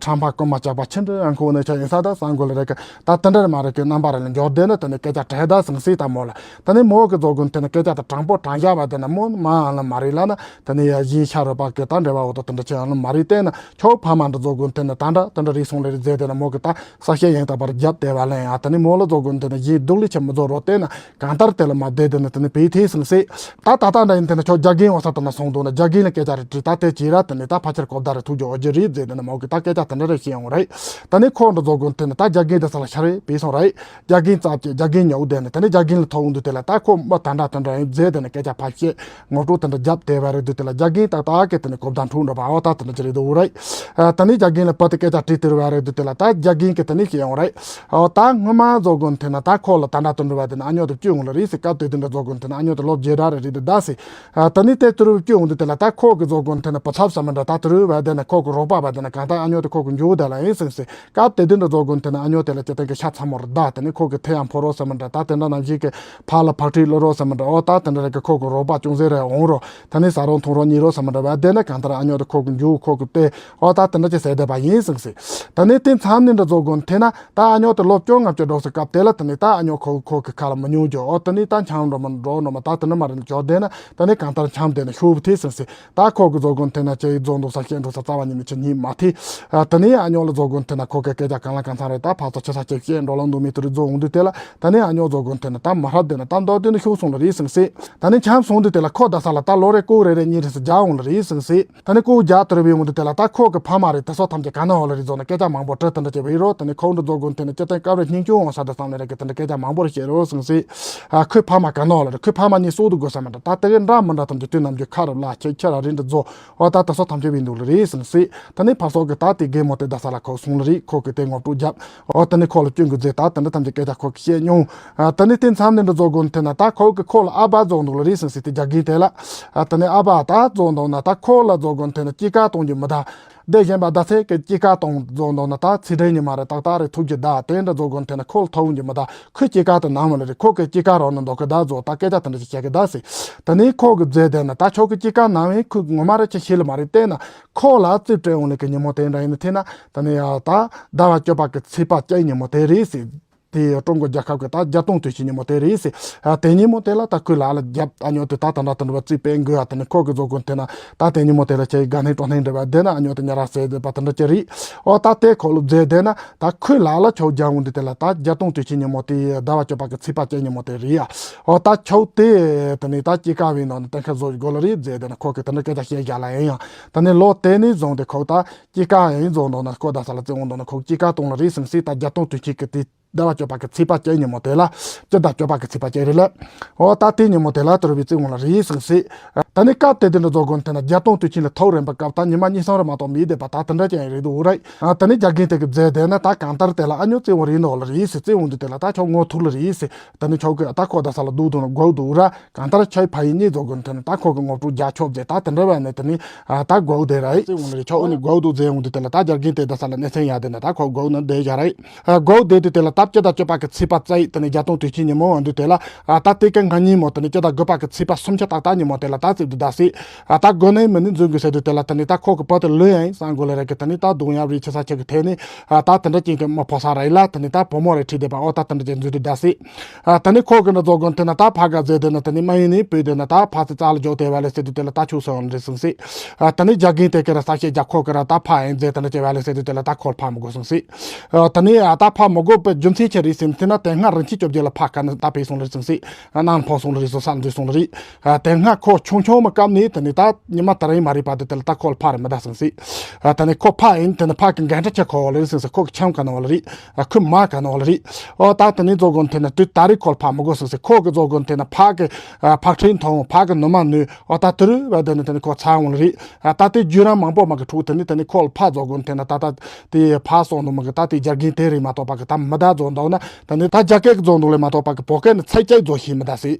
ཁྲམ་པ་རྐུན་མ་ཇག་པ་ཆེ་འདྲ་ཨང་ཁོ་ནས་ཆ་ཡིན་ས་ད་སང་དགོས་ལ་རེ་གི་ད་དེ་འདྲ་རེ་མ་རེ་གི་རྣམ་པ་རེ་ལ་འབྱོར་དེ་ནི་དེ་ནས་སྐད་ཆ་དྲི་ད་སང་སྲིད་ད་མོ་ལ། དེ་ནས་མོ་གི་རྫོགས་དགོན་དེ་ནས་སྐད་ཆ་ད་དྲང་པོ་དྲང་བཞག་པ་དེ་ན་མོ་མ་ཨ་ལ་མ་རེད་ལ་ན་དེ་ནས་ཡ་གཞན་ཤ་རུ་པ་གི་ད་འབྲེལ་བ་འོ་ད་དེ་འདྲ་ཆེ་ཨ་ལ་མ་རེད་དེ་ན་ཁྱོད་ཕ་མ་འདྲ་རྫོགས་དགོན་དེ་ནས་ད་འདྲ་དེ་འདྲ་རེད་སོང་ལེ་རེད་མཛད་དེ་ན་མོ་གི་ད་ས་སྐྱ་ཡན་ད་པར་རྒྱབ་དེ་བ་ལན་ཡ་དེ་ནས་མོ་ལ་རྫོགས་དགོན་དེ་ནས་གཞན་སྡུག་ལས་ཆེ་མི་རྫོགས་རོགས་དེ་ན། གང་ལྟར་དེ་ལ་མ་བསྡད་དེ་ནི་དེ་ནི་བེའི་ཐེ་སང་སེ། ད་ད་ལྟ་འདྲ་ཡིན་དེ་ནི་ཁྱོད་རྒྱ་རྒན་འོ་ས་དེ་ན་སོང་འདུག་ན་རྒྱ་རྒན་ལ་སྐད་ཆ་རེ་དྲིས་ད་དེ་ཅི་ར་དེ་ནི་ད་ཕལ་ཆེར་གོ་བརྡ་རེ་ཐུག་རྒྱུ་འོ་རྒྱུ་རེད་ཟེར་དེ་ནི་མོ་གི་ད་སྐད་ཆ་དེ་འདྲ་རེ་བཤད་ཡོང་རེད། ད་ནི་ཁོ་འདྲ་རྫོགས་དགོན་དེ་ནི་ད་རྒྱ་རྒན་དེ་ས་ལ་ཤ་རེ་བེའི་སོང་རེད། རྒྱ་རྒན་རྩ་བཅད་རྒྱ་རྒན་ཉོག་དེ་ནི་དེ་ནི་རྒྱ་རྒན་ལ་ཐོག་འདུག་དེ་ལ་ད་ཁོ་མ་ད་འདྲ་དེ་འདྲ་ཡིན་ཟེར་དེ་ནི་སྐད་ཆ་ཕ་བཤད་ངོ་སྤྲོད་དེ་འདྲ་རྒྱབ་དེ་བ་རེད་འདུག་དེ་ལ་རྒྱ་རྒན་ད་ད་གི་དེ་ནི་གོ་བརྡ་འཕྲོད་འགྲོ་བ་འོ་ད་དེ་འདྲ་ཅི་རེད་འདུག་རེད། ད་ནི་རྒྱ་རྒན་ལ་བུ་དེ་སྐད་ཆ་དྲིས་དེ་རུ་བ་རེད་འདུག་དེ་ལ་ད་རྒྱ་རྒན་གི་དེ་ནི་བཤད་ཡོང་རེད། ཨོ་ད་སྔོན་མ་རྫོགས་དགོན་དེ་ན་ད་ཁོ་ལ་ད་འདྲ་དུ་འགྲོ་བ་དེ་ན་ཨ་ཉོ་དེ་བཅུག་འོང་ལ་རེད་ཟེར་སྐབས་དེ་དུས་འདྲ་རྫོགས་དགོན་དེ་ན་ཨ་ཉོ་དེ་ལོ་བརྒྱད་ར་རེ་རེད་དེ་ད་ཟེར། ད་ནི་དེ་དུ་རུ་བཅུག་འོང་དུས་དེ་ལ་ད་ཁོ་གི་རྫོགས་དགོན་དེ་ན་བུ་ཚབ་ས་མི་འདྲ་ད་དུ་རུ་བ་དེ་ན་ཁོ་གི་རོགས་པ་བ་དེ་ན་གང་ལྟར་ཨ་ཉོ་དེ་ཁོ་གི་འཇུ་དེ་ལ་ཡིན་ཟེར་ཟེར་སྐབས་དེ་དུས་འདྲ་རྫོགས་དགོན་དེ་ན་ཨ་ཉོ་དེ་ལ་སྤྱི་བཏང་གི་ཤ་ཚ་མོ་རེད་ད་དེ་ནི་ཁོ་གི་ཐེ་ཡང་ཕོ་རོགས་ས་མི་འདྲ་ད་དེ་འདྲ་ནང་བཞིན་གི་ཕ་ལ་ཕག་ཁྲིད་ལོ་རོགས་ས་མི་འདྲ་ཨོ་ད་དེ་འདྲ་རེ་གི་ཁོ་གི་རོགས་པ་ཅུང་ཟད་རེ་འོང་རོགས། ད་ནི་ཟ་རོགས་འཐུང་རོགས་གཉིད་རོགས་ས་མི་འདྲ་བ་དེ་ནི་གང་ལྟར་ཨ་ཉོ་དེ་ཁོ་གི་འཇུ་ཁོ་གི་ཏེ་ཨོ་ད་དེ་འདྲ་ཅི་ཟེར་བསྡད་པ་ཡིན་ཟིན་སྲིད། ད་ནི་དེ་མཚམས་ནི་འདྲ་རྫོགས་དགོན་དེ་ན་ད་ཨ་ཉོ་དེ་ལོ་བཅོ་ལྔ་བཅུ་འགྲོ་སའི་སྐབས་དེ་ལ་ད་ནི་ད་ཨ་ཉོ་ཁོ་ཁོ་གི་ཁ་ལ་མི་ཉུང་རྒྱུ་ཨོ་ད་ནི་ད་འཆམ་འགྲོ་མི་འགྲོ་ནོ་མ་ད་དེ་འདྲ་མ་རེད་ཅོ་དེ་ན་ད་ནི་གང་ལྟར་འཆམ་དེ་ན་ཤུབ་དེ་ཟིན་སྲིད། ད་ཁོ་གི་རྫོགས་དགོན་དེ་ན་ཅི་རྫོགས་འདུག་ས་བཤད་འགྲོ་ས་རྩ་བ་ཉིད་མི་ཆེ་ཉིད་མ་ཐི། ད་ནི་ཨ་ཉོ་ལ་རྫོགས་དགོན་དེ་ན་ཁོ་གི་སྐད་ཆ་གང་ལ་གང་འཚམ་རེད་ད་ཕ་ཚོ་ཆེ་ས་ཆེ་བཤད་འགྲོ་ལ་འདུག་མི་དེ་རུ་རྫོགས་འོང་དུས་དེ་ལ་ད་ནི་ཨ་ཉོ་རྫོགས་དགོན་དེ་ན་ད་མ་ཧྲབ་དེ་ན་ད་མདོ་དེ་ན་ཤུགས་སོང་ལ་རེད་ཟིན་སྲིད། ད་ནི་འཆམ་སོང་དུས་དེ་ལ་ཁོ་ད་ས་ལ་ད་ལོ་རེ་ཀོ་རེ་རེ་གཉིས་རེ་སུ་རྒྱག་འོང་ལ་རེད་ཟིན་སྲིད། ད་ནི་ཀོ་རྒྱག་དུ་རེ་བའི་འོང་དུས་དེ་ལ་ད་ཁོ་གི་ཕ་མ་རེད་དེ་སོ་ཐམས་ཅད་ག་ན་འོ་ལ་རེད་རྫོགས་ན་སྐད་ཆ་མང་པོ་དྲི་དེ་འདྲ་བྱེད་བའི་རོ་ད་ནི་ཁོ་འདྲ་རྫོགས་དགོན་དེ་ནི་སྤྱི་བཏང་སྐབས་རེ་སྙིང་ཆུང་འོང་ས་དེ་བསམ་ནས་རེད་གི་དེ་འདྲ་སྐད་ཆ་མང་པོ་རེ་བཤད་རོ་ཟིན་སྲིད། ཨ་ཁོའི་ཕ་མ་ག་ནོ་ལ་རེད། ཁོའི་ཕ་མ་གཉིས་སྲོག་ཏུ་དགོས་ས་མི་འདྲ། ད་དེ་གའི་འདྲ་མི་འདྲ་ཐམས་ཅད་དུས་ནམ་རྒྱུན་ཁ་རུ་ལ་ཁྱེད་ཁྱེད་ར་རིན་དུ་རྫོགས། འོ་ད་ད་སོ་ཐམས་ཅད་བིན་འདུག་ལ་རེད་ཟིན་སྲིད། ད་ནི་ཕ་སོག་གི་ད་དེ་རྒན་མོ་དེ་ད་ས་ལ་ཁོ་སོང་ལ་རེད། ཁོ་གི་དེ་ངོ་སྤྲོད་བརྒྱབ། འོ་ད་ནི་ཁོ་ལ་སྐྱོན་དགོས་རྫས་ད་དེ་འདྲ་ཐམས་ཅད་སྐད་ཆ་ཁོ་གི་བཤད་མྱོང་། ཨ་ད་ནི་དེ་མཚམས་ནས་འདྲ་རྫོགས་དགོན་དེ་ན་ད་ཁོ་གི་ཁོ་ལ་ཨ་བ་རྫོགས་འདུག་ལ་རེད་ཟིན་སྲིད། དེ་རྒྱ་རྒན་དེ་ལ། ཨ་ད་ནི་ཨ་བ་ད་རྫོགས་འདུག་ན་ད་ཁོ་ལ་རྫོགས་དགོན་དེ་ན་སྐྱེས་ཀ་གཏོང་རྒྱུ་མི་ད། དེ་གཞན་པ་ད་ཚེ་གི་སྐྱེས་ཀ་གཏོང་རྫོགས་འདུག་ན་ད་ཚེ་འདྲེན་ཉི་མ་རེ་ཏག་ཏག་རེ་ཐུག་རྒྱུ་ད་དེ་འདྲ་རྫོགས་དགོན་དེ་ན་ཁོ་ལ་ཐོབ་འོང་རྒྱུ་མི་ད། ཁོས་སྐྱེས་ཀ་དེ་ནང་མ་ལ་རེད། ཁོ་གི་སྐྱེས་ཀ་རོགས་ནི་འདོགས་གི་ད་རྫོགས་ད་སྐད་ཆ་དེ་འདྲ་ཞིག་བཤད་གི་ད་ཟེར། ད་ནི་ཁོ་གི་རྫས་དེ་ན་ད་ཁྱོད་གི་སྐྱེས་ཀ་ནང་བས་ཁོས་ངོ་མ་རེ་ཆ་ཤེས་ལ་མ་རེད། བལྟས་ན་ཁོ་ལ་རྩིབ་སྤྲད་འོང་ལེ་གི་ཉིན་མོ་དེ་འདྲ་ཡིན་ན་ཐེ་ན་ད་ནི་ཡ་ད་ཟླ་བ་བཅུ་པ་གི་ཚེས་པ་བཅུའི་ཉིན་མོ་དེ་རེད་ཟེར། དེ་ཀྲུང་གོ་རྒྱལ་ཁབ་གི་ད་བརྒྱད་སྟོང་དུས་ཆེན་ཉིན་མོ་དེ་རེད་ཟེར། ཨ་དེ་ཉིན་མོ་དེ་ལ་ད་ཁོས་ལ་ལ་རྒྱབ་ཨ་ཉོ་དེ་ད་ད་འདྲ་ད་འདྲ་བ་རྩིབ་སྤྲད་འགོ་ཡ་ད་ནི་ཁོ་གི་རྫོགས་དགོན་དེ་ན་ད་དེ་ཉིན་མོ་དེ་ལ་ཁྱེད་དགའ་སྣང་སྤྲོ་སྣང་འདྲ་བ་དེ་ན་ཨ་ཉོ་དེ་ཉ་ར་ཟེར་བ་དེ་འདྲ་ཅི་རེད། འོ་ད་དེ་ཁོ་ལ་རྫས་དེ་ན། ད་ཁོས་ལ་ལ་ཆོས་རྒྱག་འོང་དུས་དེ་ལ་ད་བརྒྱད་སྟོང་དུས་ཆེན་ཉིན་མོ་དེ་ཟླ་བ་བཅུ་པ་གི་ཚེས་པ་བཅུ་ཉིན་མོ་དེ་རེད་ཡ། འོ་ད་ཆོས་དེ་དེ་ནས་ད་སྐྱེས་ཀ་བའི་ནང་ནས་གཏན་འཁེལ་བཟོ་དགོས་ལ་རེད་ཟེར་དེ་ན་ཁོ་གི་དེ་འདྲ་སྐད་ཆ་བཤད་བཞག་ལ་ཡིན་ཡང་ད་ནས་ལོ་དེ་ནས་བཟུང་སྟེ་ཁོ་ད་སྐྱེས་ཀ་ཡིན་བཟོ་འདུག་ན་ཁོ་ད་ས་ལ་བཙན་འོང་འདུག་ན་ཁོ་སྐྱེས་ཀ་གཏོང་ལ་རེད་ཟིན་སྲིད། ད་བརྒྱད་སྟོང་དུས་ཆེན་གི་དེ་ཟླ་བ་བཅུ་པ་གི་ཚེས་པ་བཅུ་ཉིན་མོ་དེ་ལ་སྤྱི་ཟླ་བཅུ་པ་གི་ཚེས་པ་བཅུ་རེད་ལ། འོ་ད་དེ་ཉིན་མོ་དེ་ལ་དུ་རུ་བའི་བཙན་འོང་ལ་རེད་ཟིན་སྲིད། ད་ནི་སྐབས་དེ་དུས་འདྲ་རྫོགས་དགོན་དེ་ན་བརྒྱད་སྟོང་དུས་ཆེན་ལ་ཐོག་རིམ་པ་སྐབས་ད་ཉི་མ་གཉིས་གསུམ་རེ་མ་གཏོགས་མི་བསྡད་པ་ད་དེ་འདྲ་ཅན་རེད་འདུག་རེད། ད་ནི་རྒྱ་རྒན་དེ་གི་རྫས་དེ་ན་ད་གང་ལྟར་དེ་ལ་ཨ་ཉོ་བཙན་འོང་རེད་འདུག་ལ་རེད་ཟེར། བཙན་འོང་དུས་དེ་ལ་ད་ཁྱོད་ངོ་ཐུག་ལ་རེད་ཟེར། ད་ནི་ཁྱོད་གི་ད་ཁོ་ད་ས་ལ་སྡུག་འདུག་ན་དགོས་འདུག་ར། གང་ལྟར་ཁྱོད་ཕ་ཡིན་གཉིས་རྫོགས་དགོན་དེ་ན་ད་ཁོ་གི་ངོ་སྤྲོད་རྒྱག་ཆོག་རྫས་ད་དེ་འདྲ་བས་ནས་དེ་ནི་ད་དགོས་དེ་ར་ཡིན། བཙན་འོང་ལ་རེད། ཁྱོད་འོ་ནི་དགོས་འདུག་རྫས་འོང་དུས་དེ་ལ་ད་རྒྱ་རྒན་དེ་ད་ས་ལ་གནས་ཚན་ཡ་དེ་ན་ད་ཁོ་དགོས་ན་བསྡད་བཞག་ར་ཡིན། དགོས་དེ་དུས་དེ་ལ་ད། ཨ་བཅུ་དང་བཅུ་པ་གི་ཚེས་པ་བཙའ་ཡིག་དེ་ནས་བརྒྱད་སྟོང་དུས་ཆེན་ཉིན་མོ་འོང་དུས་དེ་ལ་ཨ་ད་དེ་ག་ང་གཉིས་མོ་དེ་ནས་བཅུ་དང་དགུ་པ་གི་ཚེས་པ་སུམ་ཅུ་ཏག་ཏག་ཉིན་མོ་དེ་ལ་ད་བཙས་དུས་ད་སྲིད་ཨ་ད་དགོས་ནའི་མི་ནི་འཛུལ་དགོས་ཟེར་དུས་དེ་ལ་དེ་ནས་ད་ཁོ་གི་བུ་དེ་ལོས་ཡིན་བསམ་དགོས་ལེ་རེད་གི། དེ་ནས་ད་གདོང་ཡབ་རི་ཆེ་ས་ཆེ་གི་ཐད་ནས་ཨ་ད་དེ་འདྲ་ཅན་གི་མི་ཕོ་ས་ར་ཡི་ལ་དེ་ནས་ད་བུ་མོ་རེ་ཁྲིད་བསྡད་པ་ཨོ་ད་དེ་འདྲ་ཅན་འཛུལ་དུས་ད་སྲིད། ཨ་དེ་ནས་ཁོ་གི་ནི་རྫོགས་དགོན་དེ་ན་ད་ཕ་ག་རྫས་དེ་ན་དེ་ནས་མ་ཡིན་ནི་བུ་དེ་ན་ད་ཕ་ཚི་རྩ་ལ་འཇོག་དེ་བ་ལེ་ཟེར་དུས་དེ་ལ་ད་ཆུག་སོང་རེད་སོང་སྲིད། ཨ་དེ་ནས་རྒྱ་རྒན་དེ་གི་ར་ས་སྐྱེ་རྒྱ་ཁོ་གི་ར་ད་ཕ་ཡིན་རྫས་དེ་ན་ཅེ་བ་ལེ་ཟེར་དུས་དེ་ལ་ད་ཁོ་ལ་ཕ་མི་དགོས་སོང་སྲིད། ཨ་དེ་ནས་ཨ་ད་ཕ་མི་དགོས་པའི་རྒྱུ་མཚན་ཆེ་རེད་སེམས་དེ་ན་དེ་སྔ་རིན་ཆེན་བཅོ་བརྒྱད་ལ་ཕ་ག་ནི་ད་ཕེ་སོང་རེད་སོང་སྲིད། ཨ་ནང་ཕོ་སོང་རེད་སོང་ས་འདུས་སོང་རེད། ཨ་དེ་སྔ་ཁོ་ཆུང་ཆུང་མ་སྐབས་ནས་དེ་ནས་ད་ཉི་མ་དེ་རིང་མ་རེད་པ་དེ་དེ་ལ་ད་ཁོ་ལ་ཕ་རེད་མི་ད་སོང་སྲིད། ཨ་དེ་ནས་ཁོ་ཕ་ཡིན་དེ་ནས་ཕ་གི་འགན་འཁྲི་ཆེ་ཁོ་བ་ལེ་སོང་སྲིད། ཁོ་གི་ཆང་ག་ནི་བ་ལེ་རེད། ཨ་ཁོའི་མ་ག་ནོ་ལ་རེད། ཨོ་ད་དེ་ནས་རྫོགས་དགོན་དེ་ན་དུས་ད་རེས་ཁོ་ལ་ཕ་མི་དགོས་སོང་ཟེར། ཁོ་གི་རྫོགས་དགོན་དེ་ན་ཕ་གི་ཨ་ཕག་ཁྲིན་ཐོང་ཕ་གི་ནུ་མ་ནུས། ཨོ་ད་དེ་རུ་བ་དེ་ནས་དེ་ནས་ཁོ་ཚ་འོང་ལ་རེད། ཨ་ད་དེ་རྒྱུ་རང་མང་པོ་མ་གི་འཁྲུག་དེ་ནས་དེ་ནས་ཁོ་ལ་ཕ་རྫོགས་དགོན་དེ་ན་ད་ད་དེ་ཕ་སོང་ནོ་མ་གི་ད་དེ་རྒྱ་རྒན་དེ་རེད་མ་གཏོགས་པ་གི་ད་མི་ད་རྫོགས་འདུག་ན་དེ་ནས་ད་རྒྱ་སྐད་གི་རྫོགས་འདུག་ལས་མ་གཏོགས་པ་གི་བོད་སྐད་ནི་ཚད་ཅིག་རྫོགས་ཤེས་མི་ད་ཟེར།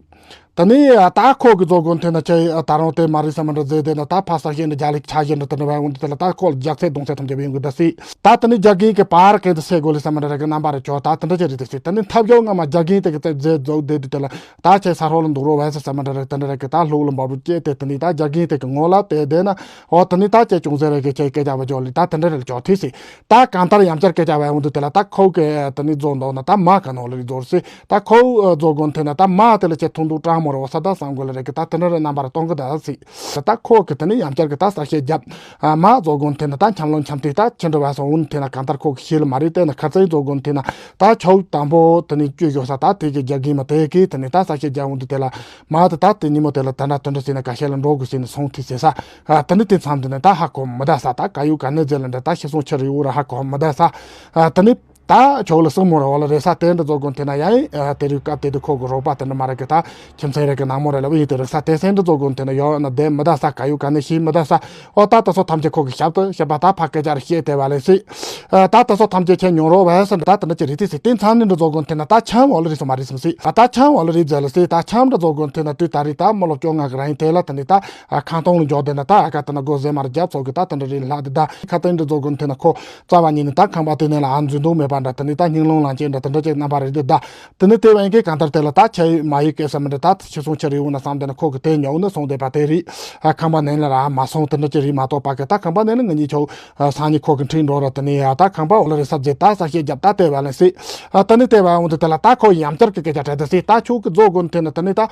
ད་ནི་ད་ཁོ་གི་རྫོགས་དགོན་དེ་ན་ཆེ་ད་རུང་དེ་མ་རེད་ས་མ་འདྲ་ཟེར་དེ་ན་ད་ཕ་ས་ཤེས་འདྲ་རྒྱ་ལིག་ཆ་ཤེས་འདྲ་དེ་འདྲ་བ་འོང་དུས་དེ་ལ་ད་ཁོ་ལ་རྒྱག་ཚད་གདོང་ཚད་ཐམས་ཅད་བེང་གི་ད་སྲིད། ད་དེ་ནི་རྒྱ་རྒན་གི་པར་གན་དུ་སེ་གོ་ལི་ས་མ་འདྲ་ར་གི་རྣམ་པ་རེ་ཅོ་ད་དེ་འདྲ་ཅེ་རེད་དེ་སྲིད། ད་ནི་ཐབས་ཡོད་ང་མ་རྒྱ་རྒན་དེ་གི་ཚད་རྫས་རྫོགས་དེ་དུས་དེ་ལ་ད་ཆེ་ས་རོ་ལ་འདུག་རོ་བས་ས་མ་འདྲ་ར་དེ་འདྲ་ར་གི་ད་ལྷུག་ལ་འབབ་རུ་སྐྱེས་ཏེ་དེ་ནི་ད་རྒྱ་རྒན་དེ་གི་ངོ་ལ་དེ་དེ་ན་ཨོ་དེ་ནི་ད་ཅེ་ཅུང་ཟེར་ར་གི་ཆེ་སྐད་ཆ་བ་ཅོ་ལི་ད་དེ་འདྲ་རེ་ལ་ཅོ་དེ་སྲིད། ད་གང་ལྟར་ཡང་བསྐྱར་སྐད་ཆ་བས་འོང་དུས་དེ་ལ་ད་ཁོ་གི་དེ་ནི་རྫོགས་འདུག་ན་ད་མ་ག་ནོ་ལ་རི་རྫོགས་སྲིད། ད་ཁོ་རྫོགས་དགོན་དེ་ན་ད་མ་དེ་ལ་ཆེ་ཐུང་དུ་གྲང་མོ་ར་བ་ས་ད་སང་གོ་ལ་རེ་གི་ད་དེ་འདྲ་རེ་རྣམ་པ་ར་གཏོང་གི་ད་སྲིད། ད་ཁོ་གི་དེ་ནི་ཡང་བསྐྱར་གི་ད་ས་ཤེས་རྒྱབ། ཨ་མ་རྫོགས་དགོན་དེ་ན་ད་འཆམ་ལོ་འཆམ་དེ་ད་ཆེ་འདྲ་བ་སོང་འོང་དེ་ན་གང་ལྟར་ཁོ་གི་ཤེས་ལ་མ་རེད། དེ་ན་ཁ་ཚན་རྫོགས་དགོན་དེ་ན་ད་ཆོག་དང་པོ་དེ་ནི་བཅུ་བཞོ་ས་ད་དེ་གི་རྒྱ་རྒན་མ་དེ་གི་དེ་ནི་ད་ས་ཤེས་རྒྱབ་འོང་དུས་དེ་ལ་མ་དེ་ད་དེ་ཉིན་མོ་དེ་ལ་ད་ན་དོན་འདྲ་ཟེར་ན་ག་ཤེས་ལ་འགྲོ་དགོས་ཟེར་ནས་སོང་དུས་ཟེར་ས། ཨ་དེ་ནི་དེ་མཚམས་དེ་ནི་ད་ཧ་གོ་མི་ད་ས། ད་ག་ཡུ་ག་ནི་ཟེར་ལ་འདྲ་ད་ཤི་སོང་ཆེ་རི་ཡུ་ར་ཧ་གོ་མི་ད་ས། ཨ་དེ་ནི་ད་ཆོག་ལ་སྲིང་མོ་ར་བ་ལ་རེ་ས་དེ་འདྲ་རྫོགས་དགོན་དེ་ན་ཡ་ཡིན། ཨ་དེ་རིག་སྐབས་དེ་དུ་ཁོ་གི་རོགས་པ་དེ་འདྲ་མ་རེ་གི་ད་ཁྱིམ་ཚང་རེ་གི་ནང་མོ་རེ་ལ་བ་ཡིན་དེ་རེ་ས་དེ་སེང་འདྲ་རྫོགས་དགོན་དེ་ན་ཡོ་ན་དེ་མི་ད་ས་ག་ཡུ་ག་ནི་ཤི་མི་ད་ས། ཨོ་ད་ད་སོ་ཐམས་ཅད་ཁོ་གི་ཞབས་ཏུ་ཞབས་པ་ད་ཕ་སྐད་ཆ་རེ་བཤད་དེ་བ་ལེ་སི། ཨ་ད་ད་སོ་ཐམས་ཅད་ཁྱེད་ཉོ་རོགས་བ་ཡ་ས་འདྲ་ད་དེ་འདྲ་ཅི་རེ་དེ་སི་དེ་མཚམས་ནི་འདྲ་རྫོགས་དགོན་དེ་ན་ད་ཆམ་བ་ལ་རེ་སོ་མ་རེ་སི་སི། ཨ་ད་ཆམ་བ་ལ་རེ་ཛ་ལ་སི་ད་ཆམ་འདྲ་རྫོགས་དགོན་དེ་ན་དུས་ད་རེ་ད་མ་ལོ་སྐྱོ་ང་གི་ར་ཡིན་དེ་ལ་དེ་ནི་ད། ཨ་ཁང་སྟོང་ལ་འཇོག་བསྡད་ན་ད་ཨ་ཁ་དེ་ན་སྒོ་ཟེ་མར་རྒྱབ་ཚོགས་ཀྱི་ད་དེ་འདྲ་རེད་ལྷག་དེ་ད་ཁ་དེ་འདྲ་རྫོགས་དགོན་དེ་ན་ཁོ་རྩ་བ་ཉིད་ནས་ད་ཁང་པ་དེ་ནས་ལ་ཨ་འཛུལ་འདུག་མེད་པ་འདྲ་དེ་ནས་ད་སྙིང་རླུང་ལངས་ཅན་འདྲ་དེ་འདྲ་ཅིག་རྣམ་པ་རེད་དེ་ད། དེ་ནས་དེ་བས་ཀྱི་གང་ལྟར་དེ་ལ་ད་ཆ་ཡི་མ་ཡི་སྐད་ས་མི་འདྲ་ད་ཤི་སོང་ཆ་རེ་འོང་ན་བསམ་དེ་ན་ཁོ་གི་དེ་ཉོག་ནི་སོང་བསྡད་པ་དེ་རེད། ཨ་ཁང་པ་ནས་ལ་ར་མ་སོང་དེ་འདྲ་ཅིག་རེད་མ་གཏོགས་པ་གི་ད་ཁང་པ་ནས་ལ་ང་གཉིས་ཆོག་སང་ཉིན་ཁོ་གི་འཁྲིད་འགྲོ་ར་དེ་ནས་ཡ་ད་ཁང་པ་འོ་ལ་རེ་ས་རྫས་ད་ས་ཤེས་རྒྱབ་ད་དེ་བ་ལ་སྲིད། ཨ་དེ་ནས་དེ་བ་འོང་དེ་དེ་ལ་ད་ཁོ་ཡང་བསྐྱར་གི་སྐད་ཆ་དྲན་དེ་སྲིད། ད་ཁྱོད་གི་རྫོགས་དགོན་དེ་ན་དེ་ནས་ད།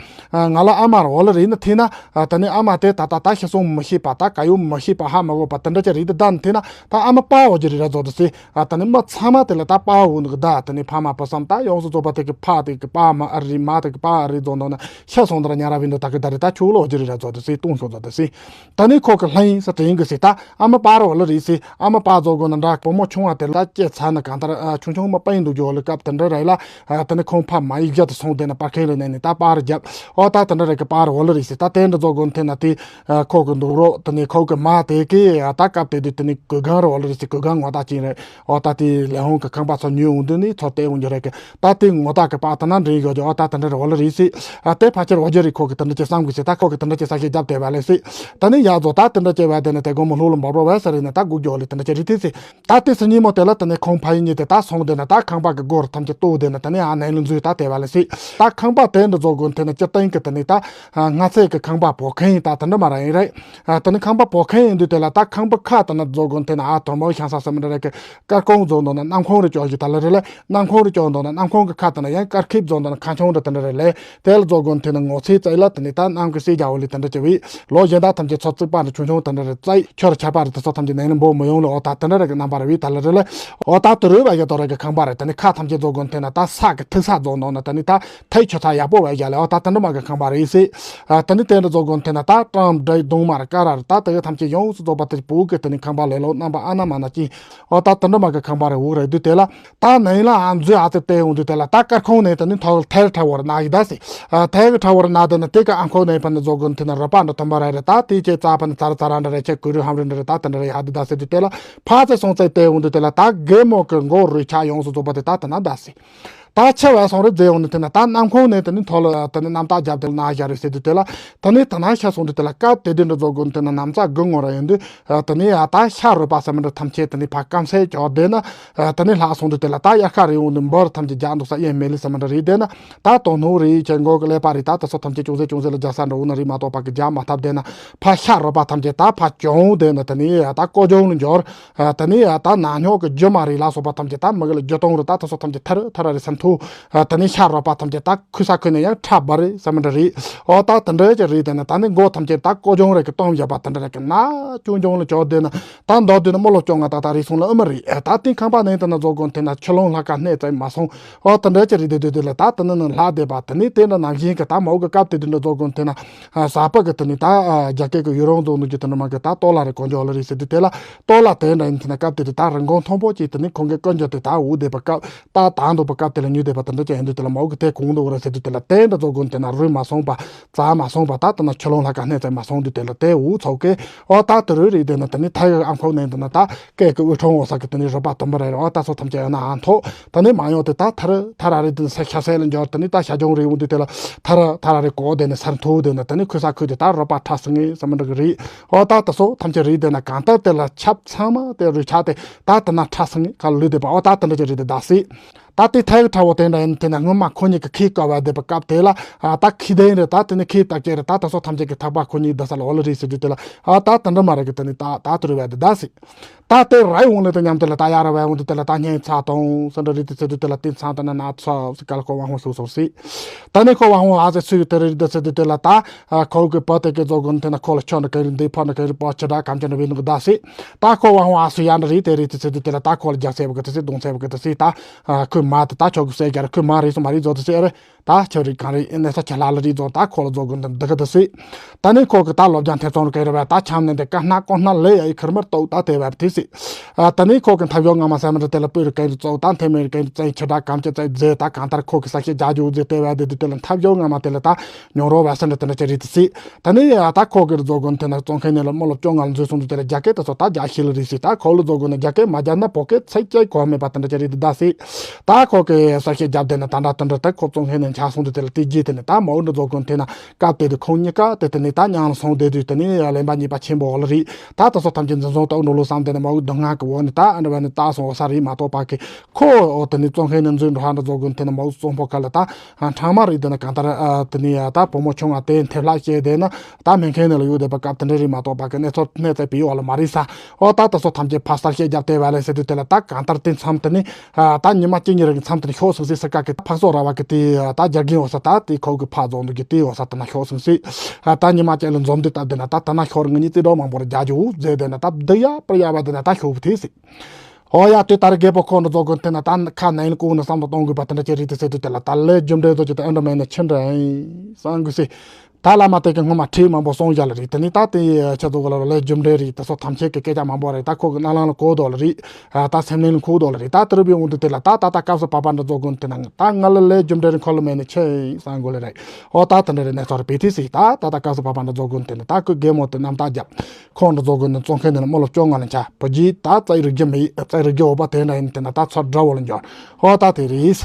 ང་ལ་ཨ་མ་ར་འོ་ལ་རེད་ན་ཐེ་ན། ད་ནི་ཨ་མ་དེ་ད་ད་ད་ཤི་སོང་མི་ཤེས་པ་ད་ག་ཡོད་མི་ཤེས་པ་ཧ་མ་གོ་བ་དེ་འདྲ་ཅི་རེད་དེ་ད་ནི་ཐེ་ན་ད་ཨ་མ་པ་འོ་ཅི་རེད་ར་ཛོ་དེ་སི། ད་ནི་མི་ཚང་མ་དེ་ལ་ད་པ་འོ་ནི་གི་ད་ད་ནི་ཕ་མ་བུ་གསུམ་ད་ཡོངས་སུ་རྫོགས་པ་དེ་གི་ཕ་དེ་གི་པ་མ་ཨ་རི་མ་དེ་གི་པ་ཨ་རི་ཛོ་འདོན་ན་ཤི་སོང་དེ་ར་ཉ་ར་བི་འདུག་ད་གི་ད་རེད་ད་ཁྱོད་ལ་འོ་ཅི་རེད་ར་ཛོ་དེ་སི་ཏུང་ཤོ་ཛོ་དེ་སི། ད་ནི་ཁོ་གི་ལྷ་ཡིན་ས་དྲན་གི་སི་ད་ཨ་མ་པ་ར་འོ་ལ་རེད་སི། ཨ་མ་པ་ཛོ་གོ་ན་འདྲ་བུ་མོ་ཆུང་བ་དེ་ལ་སྐྱེས་ཚར་ན་གང་ལྟར་ཆུང་ཆུང་མ་པ་ཡིན་འདུག་ཇོ་ལི་སྐབས་དེ་འདྲ་རེད་ལ། ཨ་དེ་ནི་ཁོང་ཕ་མ་ཡིག་བརྒྱ་དུ་སོང་དེ་ན་པར་ཁེང་ལ་ནས་ནི་ད་པར་བརྒྱབ། ཨོ་ད་དེ་འདྲ་རེད་གི་པར་འོ་ལ་རེད་སི་ད་དེ་འདྲ་རྫོགས་དགོན་དེ་ན་དེ་ཁོ་གི་འདུག་རོགས་དེ་ནི་ཁོ་གི་མ་དེ་གི་ད་སྐབས་དེ་དུས་དེ་ནི་གོས་གང་རེད་འོ་ལ་རེད་སི་གོས་གང་ངོ་ད་ཅིང་རེད། ཨོ་ད་དེ་ལས་ཧོང་གི་ཁང་པ་ཚོ་ཉོས་འོང་དུས་ནི་ཚོ་བལྟས་འོང་རྒྱུ་རེད་གི་ད་དེ་ངོ་ད་གི་པར་དེ་ན་འདྲེན་ཡོད་ཀྱི་ཨོ་ད་དེ་འདྲ་རེད་འོ་ལ་རེད་སི། ཨ་དེ་ཕལ་ཆེར་འོ་རྒྱུ་རེད་ཁོ་གི་དེ་འདྲ་ཅི་བསམ་གི་སི་ད་ཁོ་གི་དེ་འདྲ་ཅི་ས་ཤེས་རྒྱབ་དེ་བ་ལེ་སི། ད་ནི་ཡ་རྫོགས་ད་དེ་འདྲ་ཅི་བ་དེ་ནི་དེ་དགོང་མོ་ལྷུག་ལ་འབབ་རོགས་བས་ས་རེད་ནི་ད་སྒུག་རྒྱུ་འོ་ལེ་དེ་འདྲ་ཅི་རེད་དེ་སི། ད་དེ་སི་ཉིན་མོ་དེ་ལ་དེ་ནས་ཁོང་ཕ་ཡུལ་གཉིས་དེ་ད་སོང་དེ་ན་ད་ཁང་པ་གི་སྒོ་རུ་ཐམས་ཅད་གཏུགས་དེ་ན་དེ་ནས་ཨ་ནེ་ལུ་འཛུལ་ད་དེ་བ་ལ་སྲིད། ད་ཁང་པ་དེ་འདྲ་རྫོགས་དགོན་དེ་ན་སྤྱིར་བཏང་གི་དེ་ནས་ད་ང་ཚོའི་གི་ཁང་པ་བོ་ཁན་ཡིན་ད་དེ་འདྲ་མ་ར་ཡིན་རེད། དེ་ནས་ཁང་པ་བོ་ཁན་ཡིན་དུས་དེ་ལ་ད་ཁང་པ་ཁ་དེ་ན་རྫོགས་དགོན་དེ་ན་ཨ་དོར་མོ་ཤང་ས་སེ་མི་འདྲ་རེད་གི་སྐར་ཁུང་རྫོགས་འདུག་ན་གནམ་ཁུང་རུ་ཅོག་གི་ད་ལ་རེད་ལ་གནམ་ཁུང་རུ་ཅོག་འདུག་ན་གནམ་ཁུང་གི་ཁ་དེ་ན་ཡང་སྐར་ཁེབས་རྫོགས་འདུག་ན་ཁ་ཆུང་རུ་དེ་འདྲ་རེད་ལས། དེ་ལ་རྫོགས་དགོན་དེ་ནི་ངོ་ཚའི་རྩ་ལ་དེ་ནི་ད་གནམ་གྱི་སྲས་རྒྱལ་བོ་ལས་དེ་འདྲ་བྱས་པས་ལོ་གཞན་དག་ཐམས་ཅད་ཚོ་རྩིག་པ་ནི་ཆུང་ཆུང་དེ་འདྲ་རེ་རྩ་ཁྱོད་ར་ཆར་པ་རེ་དེ་ཚོ་ཐམས་ཅད་ནས་ནི་འབོ་མི་ཡོང་ལ་ཨོ་ད་དེ་འདྲ་རེ་གི་རྣམ་པ་རེ་བས་ད་ལ་རེ་ལ་ཨོ་ད་དུ་རུ་བ་ཡ་དོ་ར་གི་ཁང་པ་རེ་དེ་ནི་ཁ་ཐམས་ཅད་རྫོགས་དགོན་དེ་ན་ད་ས་གི་ཐིག་ས་རྫོགས་ནོ་ན་དེ་ནི་ད་ཐའི་ཆུ་ཚ་ཡག་པོ་བ་ཡ་ལ་ཨོ་ད་དེ་འདྲ་མ་གི་ཁང་པ་རེ་སི། དེ་ནི་དེ་འདྲ་རྫོགས་དགོན་དེ་ན་ད་ཀྲམ་འདྲ་གདུང་མར་ཀ་ར་རེ་ད་དེ་གི་ཐམས་ཅད་ཡོངས་སུ་རྫོགས་པ་དེ་བུ་གི་དེ་ནི་ཁང་པ་ལས་ལོ་རྣམ་པ་ཨ་ན་མ་ན་ཅི་ཨོ་ད་དེ་འདྲ་མ་གི་ཁང་པ་རེ་འུ་རེ་དུས་དེ་ལ། ད་ནང་ལ་ཨ་མཛོད་ཨ་ཙི་བལྟས་འོང་དུས་དེ་ལ་ད་སྐར་ཁུང་ནས་དེ་ནི་ཐོག་ཐལ་ཁྲ་བོར་ན་ཡི་ད་སི། ཨ་ཐལ་ཁྲ་བོར་ན་དེ་ནི་དེ་ག་ཨང་ཁོ་ནས་ཕ་ནི་རྫོགས་དགོན་དེ་ནི་རི་པ་འདྲ་དོམ་པ་ར་རེ་ད་དེ་ཅེ་རྩ་ཕ་ནི་ཚ་ར་ཚ་ར་འདྲ་རེ་ཆེ་ཀུ་རུ་ཧམ་རི་འདྲ་རེ་ད་དེ་འདྲ་རེ་ཡ་དི་ད་སི་དུས་དེ་ལ་ཕ་ཙེ་སོང་ཙེ་བལྟས་འོང་དུས་དེ་ལ་ད་རྒན་མོ་གི་མགོ་རུས་ཆ་ཡོངས་སུ་རྫོགས་པ་དེ་ད་དེ་ན་ད་སི། ད་ཆེ་བ་སོང་རེད་ཟེར་ཡོང་ནས་དེ་ན་ད་གནམ་ཁོང་ནས་དེ་ནི་མཐོ་ལ་དེ་ནི་གནམ་སྟག་རྒྱབ་དེ་ལ་ན་བཞག་རེད་ཟེར་དུས་དེ་ལ་དེ་ནི་དེ་ན་ཤ་སོང་དུས་དེ་ལ་སྐབས་དེ་དུས་འདྲ་ཚོ་དགོན་དེ་ན་གནམ་ས་དགུ་ངོ་ར་ཡིན་དུས་དེ་ནི་ཡ་ད་ཤ་རོལ་པ་ཟེར་མི་འདྲ་ཐམས་ཅད་དེ་ནི་ཕ་སྐམ་སེ་ཅོག་དེ་ན་དེ་ནི་ལྷག་སོང་དུས་དེ་ལ་ད་དབྱར་ཁ་རེ་འོང་དུས་འབུར་ཐམས་ཅད་རྒྱག་འདུག་ས་ཡེ་མེ་ལི་ཟེར་མི་འདྲ་རེད་དེ་ན་ད་དོ་ནོ་རེད་ཁྱེད་མགོ་གི་ཀླད་པ་རེད་ད་དེ་ཚོ་ཐམས་ཅད་ཅུང་ཟད་ཅུང་ཟད་ལ་རྒྱག་ས་འདྲ་འོ་ན་རེད་མ་གཏོགས་པ་གི་རྒྱག་མ་ཐབས་དེ་ན་ཕ་ཤ་རོལ་པ་ཐམས་ཅད་ད་ཕ་གྱོང་དེ་ན་དེ་ནི་ད་ཀོ་གྱོང་ལ་འབྱོར། ཨ་ད་ནི་ཨ་ད་ན་སྨྱོ་གི་རྒྱུ་མ་རེད་ལ་སོགས་པ་ཐམས་ཅད་ད་མི་གི་ལ་རྒྱུ་སྟོང་རེད་ད་དེ་ཚོ་ཐམས་ཅད་ཐར་ཐར་རེད་ས་མཐུ། ཨ་ད་ནི་ཤ་རོགས་པ་ཐམས་ཅད་ད་ཁུ་ས་ཁུ་ནས་ཡང་ཁྲ་འབར་རེད་ས་མི་འདྲ་རེད། ཨོ་ད་དེ་འདྲ་ཅིག་རེད་དེ་ན་ད་ནི་མགོ་ཐམས་ཅད་ད་ཀོ་གྱོང་རེད་གི་སྟོང་བཞག་པ་དེ་འདྲ་རེད་གི་ན་ཅུང་ཅུང་ལ་ཅོག་དེ་ན་ད་མདོ་དེ་ན་རྨོ་ལོ་ཅོག་ང་ད་ད་རེད་སོང་ལ་ཨ་མ་རེད་ཨ་ད་དེ་ཁང་པ་ནས་དེ་ན་རྫོགས་དགོན་དེ་ན་ཆུ་ལོང་ལྷ་ཁ་གནས་ཙམ་མ་སོང་། ཨོ་དེ་འདྲ་ཅིག་རེད་དེ་དུས་དེ་ལ་ད་དེ་ནི་ནི་ལྷ་བསྡད་པ་དེ་ནི་དེ་འདྲ་ནང་བཞིན་གི་ད་མོ་གི་སྐབས་དེ་དུས་འདྲ་རྫོགས་དགོན་དེ་ན། ཨ་ས་པ་གི་དེ་ནི་ད་ཨ་རྒྱ་སྐད་ཀྱི་ཡུ་རོང་རྫོང་ནུ་གི་དེ་ནི་མ་གི་ད་ཏོ་ལ་རེ་གོ་འཇོག་ལ་རེད་ཟེར་དུས་དེ་ལ་ཏོ་ལ་དེ་འདྲ་ཡིན་དེ་ན་སྐབས་དེ་དུས་ད་རིན་གོང་མཐོན་པོ་ཅིག་དེ་ནི་ཁོང་གི་ཀུན་འཇོག་དེ་ད་འུ་བསྡད་པ་སྐབས་ད་ད་འདུག་པ་སྐབས་དེ་ལ་ཉུལ་བསྡད་པ་དེ་འདྲ་ཅིག་ཡིན་དུས་དེ་ལ་མ་འུ་གི་དེ་གོང་འདུག་རེད་ཟེར་དུས་དེ་ལ་དེ་འདྲ་རྫོགས་དགོན་དེ་ན་རུལ་མ་སོང་པ་རྩ་མ་སོང་པ་ད་དེ་ན་ཆུ་ལོང་ལྷ་ཁ་གནས་ཚད་མ་སོང་དུས་དེ་ལ་དེ་འུ་ཚོགས་གི་ཨོ་ད་དེ་རུལ་རེད་དེ་ན་དེ་ནི་ཐའི་ཨང་ཕོག་ནས་དེ་ན་ད་སྐད་ཀྱི་དབུ་ཁྲོང་འོ་ས་གི་དེ་ནི་རུ་པ་དུམ་པ་རེད་རེད་ཨོ་ད་སོ་ཐམས་ཅད་ཡོད་ན་ཨང་ཐོག་དེ་ནི་མ་ཡོང་དེ་ད་ཐར་ཐར་ར་རེད་དེ་ན་ས་ཤ་སེ་ལ་འཇོག་དེ་ནི་ད་ཤ་ཅོང་རེད་འུ་དུས་དེ་ལ་ཐར་ཐར་ར་རེད་གོ་དེ་ནི་སར་མཐུ་དེ་ནི་དེ་ནི་ཁུ་ས་ཁུ་དེ་ད་རོ་པ་ཁྲ་སེ་ངེ་ས་མི་འགྲིག་གི་རེད། ཨོ་ད་དེ་སོ་ཐམས་ཅད་རེད་དེ་ན་གང་ལྟར་དེ་ལ་ཆབ་ཚང་མ་དེ་རུ་ཆ་དེ་ད་དེ་ན་ཁྲ་སེ་ངེ་ཁ་ལུས་དེ་པ་ཨོ་ད་དེ་འདྲ་ཅིག་རེད་དེ་ད་སྲིད། ད་དེ་ཐའི་གི་ཁྲ་བོ་དེ་འདྲ་ཡིན་དེ་ན་སྔོན་མ་ཁོ་གཉིས་ཀྱི་ཁའི་ཀ་བ་བསྡད་པ་སྐབས་དེ་ལ་ཨ་ད་ཁའི་དེ་རེད་ད་དེ་ནི་ཁའི་ད་ཀྱེ་རེད་ད་དེ་སོ་ཐམས་ཅད་ཀྱི་ཐག་པ་ཁོ་གཉིས་བསྡད་ས་ལ་ཨོ་ལ་རེད་ཟེར་དུས་དེ་ལ་ཨ་ད་དེ་འདྲ་མ་རེད་གི་དེ་ནི་ད་ད་དུ་རུ་བ་དེ་ད་སྲིད། ད་དེ་རའི་འོང་ལེ་དེ་མཉམ་དེ་ལ་ད་ཡ་ར་བའི་འོང་དེ་དེ་ལ་ད་སྙན་ཚ་དང་སུ་འདྲ་རེད་དེ་ཟེར་དུས་དེ་ལ་དེ་ཚང་དེ་ན་ན་ཚ་སི་ཀ་ལ་ཁོ་ཝང་ཧོ་སུ་སོ་སྲིད། ད་ནི་ཁོ་ཝང་ཧོ་ཨ་ཟེ་སུ་ཡི་དེ་རེད་དེ་ཟེར་དུས་དེ་ལ་ད་ཨ་ཁོ་གི་བུ་དེ་གི་རྫོགས་དགོན་དེ་ན་ཁོ་ལ་ཆོ་འདྲ་ག་རེ་འདི་ཕོ་འདྲ་ག་རེ་པོ་ཆེ་འདྲ་གམ་ཆེ་འདྲ་བའི་ནང་གི་ད་སྲིད། ད་ཁོ་ཝང་ཧོ་ཨ་སུ་ཡ་འདྲ་རེད་དེ་རེད་དེ་ཟེར་དུས་དེ་ལ་ད་ཁོ་ལ་རྒྱག་སེ་བ་གི་དེ་སྲིད་གདོང་སེ་བ་གི་དེ་སྲིད་ད། ཨ་ཁོས་མ་དེ་ད་ཆོག་གི་སེ་རྒྱ་རེད་ཁོས་མ་རེད་སོ་མ་རེད་རྫོགས་དེ་སེ་རེད། ད་ཁྱོད་རིག་གང་རེད་ཨེ་ནས་ས་ཁྱེད་ལ་ལ་རིག་རྫོགས་ད་ཁོ་ལ་རྫོགས་དགོས་འདི་འདི་ག་དེ་སྲིད། ད་ནི་ཁོ་གི་ད་སློབ་སྦྱང་ཐེབས་ཚང་རུ་ག་རེ་བས་ད་ཆམ་ནས་འདི་ཀ་སྣ་ཀོ་སྣ་ལེ་ཡ་ཡི་ཁིར་མར་ཏོག་ད་དེ་བས་དེ་སྲིད། ཨ་ད་ནི་ཁོ་གི་འཐབ་ཡོང་ང་མ་སེམས་རེ་དེ་ལ་སྤུ་རུ་ག་རེ་རྫོགས་ད་འཐེན་མེ་རུ་ག་རེ་རྫོགས་ཁྱེད་ད་གམ་ཁྱེད་རྫོགས་རྫས་ད་གང་ལྟར་ཁོ་གི་ས་ཁྱེད་རྒྱ་རྒྱུ་རྫས་དེ་བས་དེ་དེ་དེ་ལ་འཐབ་ཡོང་ང་མ་དེ་ལ་ད་ཉོ་རོགས་བས་སེམས་རེ་དེ་འདྲ་ཅི་རེད་དེ་སྲིད། ད་ནི་ཡ་ད་ཁོ་གི་རྫོགས་དགོས་ནི་དེ་ན་བཙོང་མཁན་ནི་ལ་རྨོ་ལོ་བཅོ་ལྔ་ལ་འཛུལ་སོང་དུས་དེ་ལ་རྒྱ་སྐད་དེ་ཚོ་ད་རྒྱ་ཤེས་ལ་རེད་སྲིད་ད་ཁོ་ལ་རྫོགས་དགོས་ནི་རྒྱ་སྐད་མ་རྒྱ་ན་བོད་སྐད་ཚིག་གཅིག་གོ་མེད་པ་དེ་འདྲ་ཅི་རེད་དེ་ད་སྲིད། ད་ཁོ་གི་ས་ཤེད་རྒྱབ་དེ་ནི་ད་འདྲ་དེ་འདྲ་ད་ཁོ་བཙོང་མཁན་ནི་འཆར་སོང་དུས་དེ་ལ་དེ་རྗེས་དེ་ནི་ད་མ་འོ་འདྲ་རྫོགས་དགོས་དེ་ན་སྐབས་དེ་དུས་ཁོང་གཉིས་ཀ་དེ་དེ་ནི་ད་མཉམ་ལ་སོང་བསྡད་དུས་དེ་ནི་ལེན་པ་གཉིས་པ་ཆེན་པོ་འོ་ལ་རེད་ད་དེ་ཚོ་ཐམས་ཅད་འཛིན་བཟུང་ད་འོ་འགྲོ་ལུགས་བསམ་དེ་ནི་མ་འོ་སྡུག་བསྔལ་གི་འོ་ནི་ད་ཨ་འདྲ་བ་ནི་ད་སོང་འོ་ས་རེད་མ་གཏོགས་པ་གི་ཁོ་འོ་དེ་ནི་བཙོང་མཁན་ནི་འཛུལ་འགྲོ་ཧ་འདྲ་རྫོགས་དགོས་དེ་ནི་མ་འོ་བཙོང་ཕོ་ཁ་ལ་ད། ཨ་ཕྲེང་བ་རིགས་དེ་ན་གང་ལྟར་ཨ་དེ་ནས་ཡ་ད་བུ་མོ་ཆུང་བ་དེ་མཐེབ་ལྷག་བཤད་དེ་ན་ད་མེད་མཁན་ནས་ལ་ཡོད་བསྡད་པ་སྐབས་དེ་འདྲ་རིགས་མ་གཏོགས་པ་གི་གནས་ཚུལ་གནས་ཚད་པའི་བ་ལ་མ་རིག་ས། ཨོ་ད་ད་སོ་ཐམས་ཅད་ཕ་སར་བཤད་རྒྱབ་དེ་བ་ལས་ཟེར་དུས་དེ་ལ་ད་གང་ལྟར་དེ་མཚམས་དེ་ནི་ཨ་ད་ཉི་མ་གཅིག་གཉིས་རིགས་མཚམས་དེ་ནི་ཤོག་སོང་སྲིད་ས་ཀ་གི་ཕག་སོག་ར་བ་གི་དེ་ད་རྒྱ་རྒན་འོ་ས་ད་དེ་ཁོ་གི་ཕ་རྫོང་དུ་གི་དེ་འོ་ས་དེ་ན་ཤོག་སོང་སྲིད། ཨ་ད་ཉི་མ་གཅིག་ལ་འཛོམས་དུས་ད་དེ་ན་ད་དེ་ན་ཤོག་རིགས་ངེད་གཉིས་རྩིས་འགྲོ་མང་པོ་ར་རྒྱ་རྒྱུ་ཟེར་དེ་ན་ད་བསྡུ་ཡ་སྤར་ཡ་བ་དེ་ན་ད་ཤོག་བུ་དེ་སྲིད། ཨོ་ཡ་དེ་ལྟར་རྒད་པོ་ཁོ་འདྲ་རྫོགས་དགོས་དེ་ན་ད་ཁ་ནས་ལྐུགས་ནས་བསམ་བློ་གཏོང་དགོས་པ་དེ་འདྲ་ཅི་རེད་དེ་ཟེར་དུས་དེ་ལ་ད་ལས་རྒྱུ་འབྲས་རྫོགས་ཀྱི་དེ་ཨེ་འདྲ་མེད་ན་ཆི་འདྲ་ཡིན་བསམ་དགོས་སྲིད། ད་བླ་མ་དེ་གི་སྔོན་མ་ཁྲིད་མང་པོ་གསུངས་བཞག་ལ་རེད་དེ་ནི་ད་དེ་ཆ་ཚོ་ག་ལ་ལས་རྒྱུ་འབྲས་རེད་དེ་ཚོ་ཐམས་ཅད་ཀྱི་སྐད་ཆ་མང་པོ་རེད་ད་ཁོ་གི་རྣ་ལམ་ལ་གོ་དོ་ལ་རེད། ད་སེམས་ནང་ལ་འཁོར་དོ་ལ་རེད་ད་དེ་རུ་བའི་འོང་དུས་དེ་ལ་ད་ད་ད་སྐབས་སུ་བབ་པ་འདྲ་རྫོགས་དགོས་དེ་ན་ད་ང་ལ་ལས་རྒྱུ་འབྲས་རེད་ཁོ་ལ་མེད་ནི་ཆི་ཡིན་བསམ་དགོས་ལ་རེད། ཨོ་ད་དེ་འདྲ་རེད་གནས་ཚུལ་རེད་བེ་ཐི་སི་ད་ད་ད་སྐབས་སུ་བབ་པ་འདྲ་རྫོགས་དགོས་དེ་ནི་ད་ཁོ་རྒན་མོ་དེ་རྣམ་དག་རྒྱབ། ཁོང་འདྲ་རྫོགས་དགོས་ནི་བཙོང་མཁན་དེ་ནི་རྨོ་ལོ་བཅོ་ལྔ་ལ་འཆར་བུ་རྒྱུད་ད་རྩ་རིག་རྒྱུ་མི་རྩ་རིག་རྒྱུ་འོ་པ་དེ་འདྲ་ཡིན་དེ་ན་ད་ཚོར་འདྲ་བོ་ལ་འབྱོར། ཧོ་ད་དེ་རེད།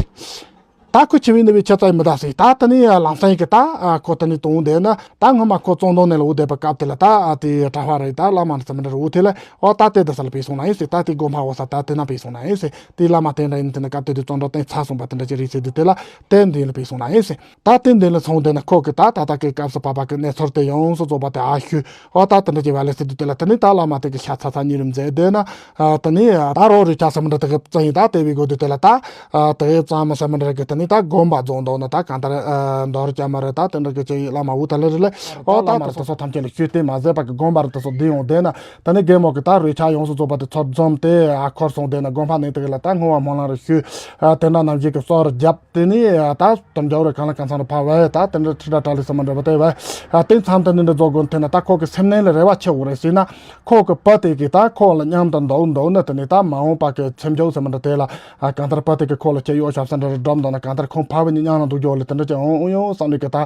ད་ཁོ་ཆེ་བའི་ནི་བའི་ཆ་ཚ་ཡི་མི་ད་སྲིད་ད་དེ་ནི་ལམ་སང་ཡི་གི་ད་ཁོ་དེ་ནི་དུང་དེ་ན་ད་སྔོན་མ་ཁོ་བཙོང་དོང་ནས་ལ་འུ་བསྡད་པ་སྐབས་དེ་ལ་ད་དེ་གྲྭ་པ་རེད་ད་བླ་མ་རེད་ཚ་མི་འདྲ་རུ་འུ་དེ་ལ་ཨོ་ད་དེ་ད་ས་ལ་བས་སོང་ན་ཡིན་སྲིད་ད་དེ་དགོན་པ་འོ་ས་ད་དེ་ན་བས་སོང་ན་ཡིན་སྲིད་དེ་བླ་མ་དེ་འདྲ་ཡིན་དེ་ན་སྐབས་དེ་དུས་བཙོང་འདྲ་བསྟན་ཚ་སོང་པ་དེ་འདྲ་ཅི་རེད་ཟེར་དུས་དེ་ལ་དེ་འདི་ལ་བས་སོང་ན་ཡིན་སྲིད། ད་དེ་འདི་ལ་ཚོང་དེ་ན་ཁོ་གི་ད་ད་ད་གི་སྐབས་སུ་བབ་པ་གི་གནས་ཚུལ་དེ་ཡོངས་སུ་རྫོགས་པ་དེ་ཨ་ཞུ། ཨོ་ད་དེ་འདྲ་ཅི་བ་ལས་ཟེར་དུས་དེ་ལ་དེ་ནི་ད་བླ་མ་དེ་གི་ཤ་ཚ་ཚ་གཉིས་རུ་མཛད་དེ་ན་ཨ་དེ་ནི་ད་རོ་རི་ཆ་ས་མི་འདྲ་དེ་གི་བཙན་ཡིན་ད་དེ་བི་གོ་དུས་དེ་ལ་ད་ཨ་དེ་གི་བཙན་མ་ས་མི་འདྲ་གི་དེ་ནི་ད་དགོན་པ་རྫོང་དོག་ན་ད་གང་ལྟར་ཨ་མདོ་རི་ཅ་མ་རེད་ད་དེ་འདྲ་གི་ཅི་བླ་མ་འུ་ད་ལེ་རེ་ལེ་ཨོ་ད་བླ་མ་རེད་དེ་ཚོ་ཐམས་ཅད་ལ་ཞུས་ཏེ་མ་ཟད་པ་གི་དགོན་པ་རེད་དེ་ཚོ་བསྡུས་ཡོང་དེ་ན་དེ་ནི་རྒན་མོ་གི་ད་རི་ཆ་ཡོངས་སུ་རྫོགས་པ་དེ་ཚོ་འཛོམས་ཏེ་ཨ་འཁོར་སོང་དེ་ན་དགོན་པ་ནས་དེ་གི་ལ་ད་བསྔོ་བ་སྨོན་ལམ་རེ་ཞུས་ཨ་དེ་འདྲ་ནམ་ཞིག་གི་གསོལ་རྒྱབ། དེ་ནས་ད་དུམ་བརྒྱ་རེ་གང་ལ་གང་འཚམ་རེ་ཕར་བས་ད་དེ་འདྲ་ཁྲི་ཁྲ་གྲ་ལི་ས་མ་འདྲ་བ་དེ་བས་དེ་མཚམས་དེ་ནི་འདྲ་རྫོགས་དགོས་དེ་ན་ད་ཁོ་གི་སེམས་ནང་ལ་རེ་བ་ཆེ་བོ་རེད་ཟེར་ན་ཁོ་གི་བུ་དེ་གི་ད་ཁོ་ལ་མཉམ་དུ་འདུག་འདུག་ན་དེ་ནི་ད་མ་འོངས་པ་གི་ཚེམ་ཇོག་ས་མ་འདྲ་དེ་ལ་གང་ལྟར་བུ་དེ་གི་ཁོ་ལ་ཁྱེད་གཡོག་ཞབས་ས་འདྲ་རེ་སྒྲོམ་འདུག་ན་གང་ ད་ཁོང་ཕ་བུ་གཉིས་མཉམ་ལ་འདུག་རྒྱུ་ལ་དེ་འདྲ་ཅིག་འོང་འོང་ཡོང་བསམ་ནས་གི་ད་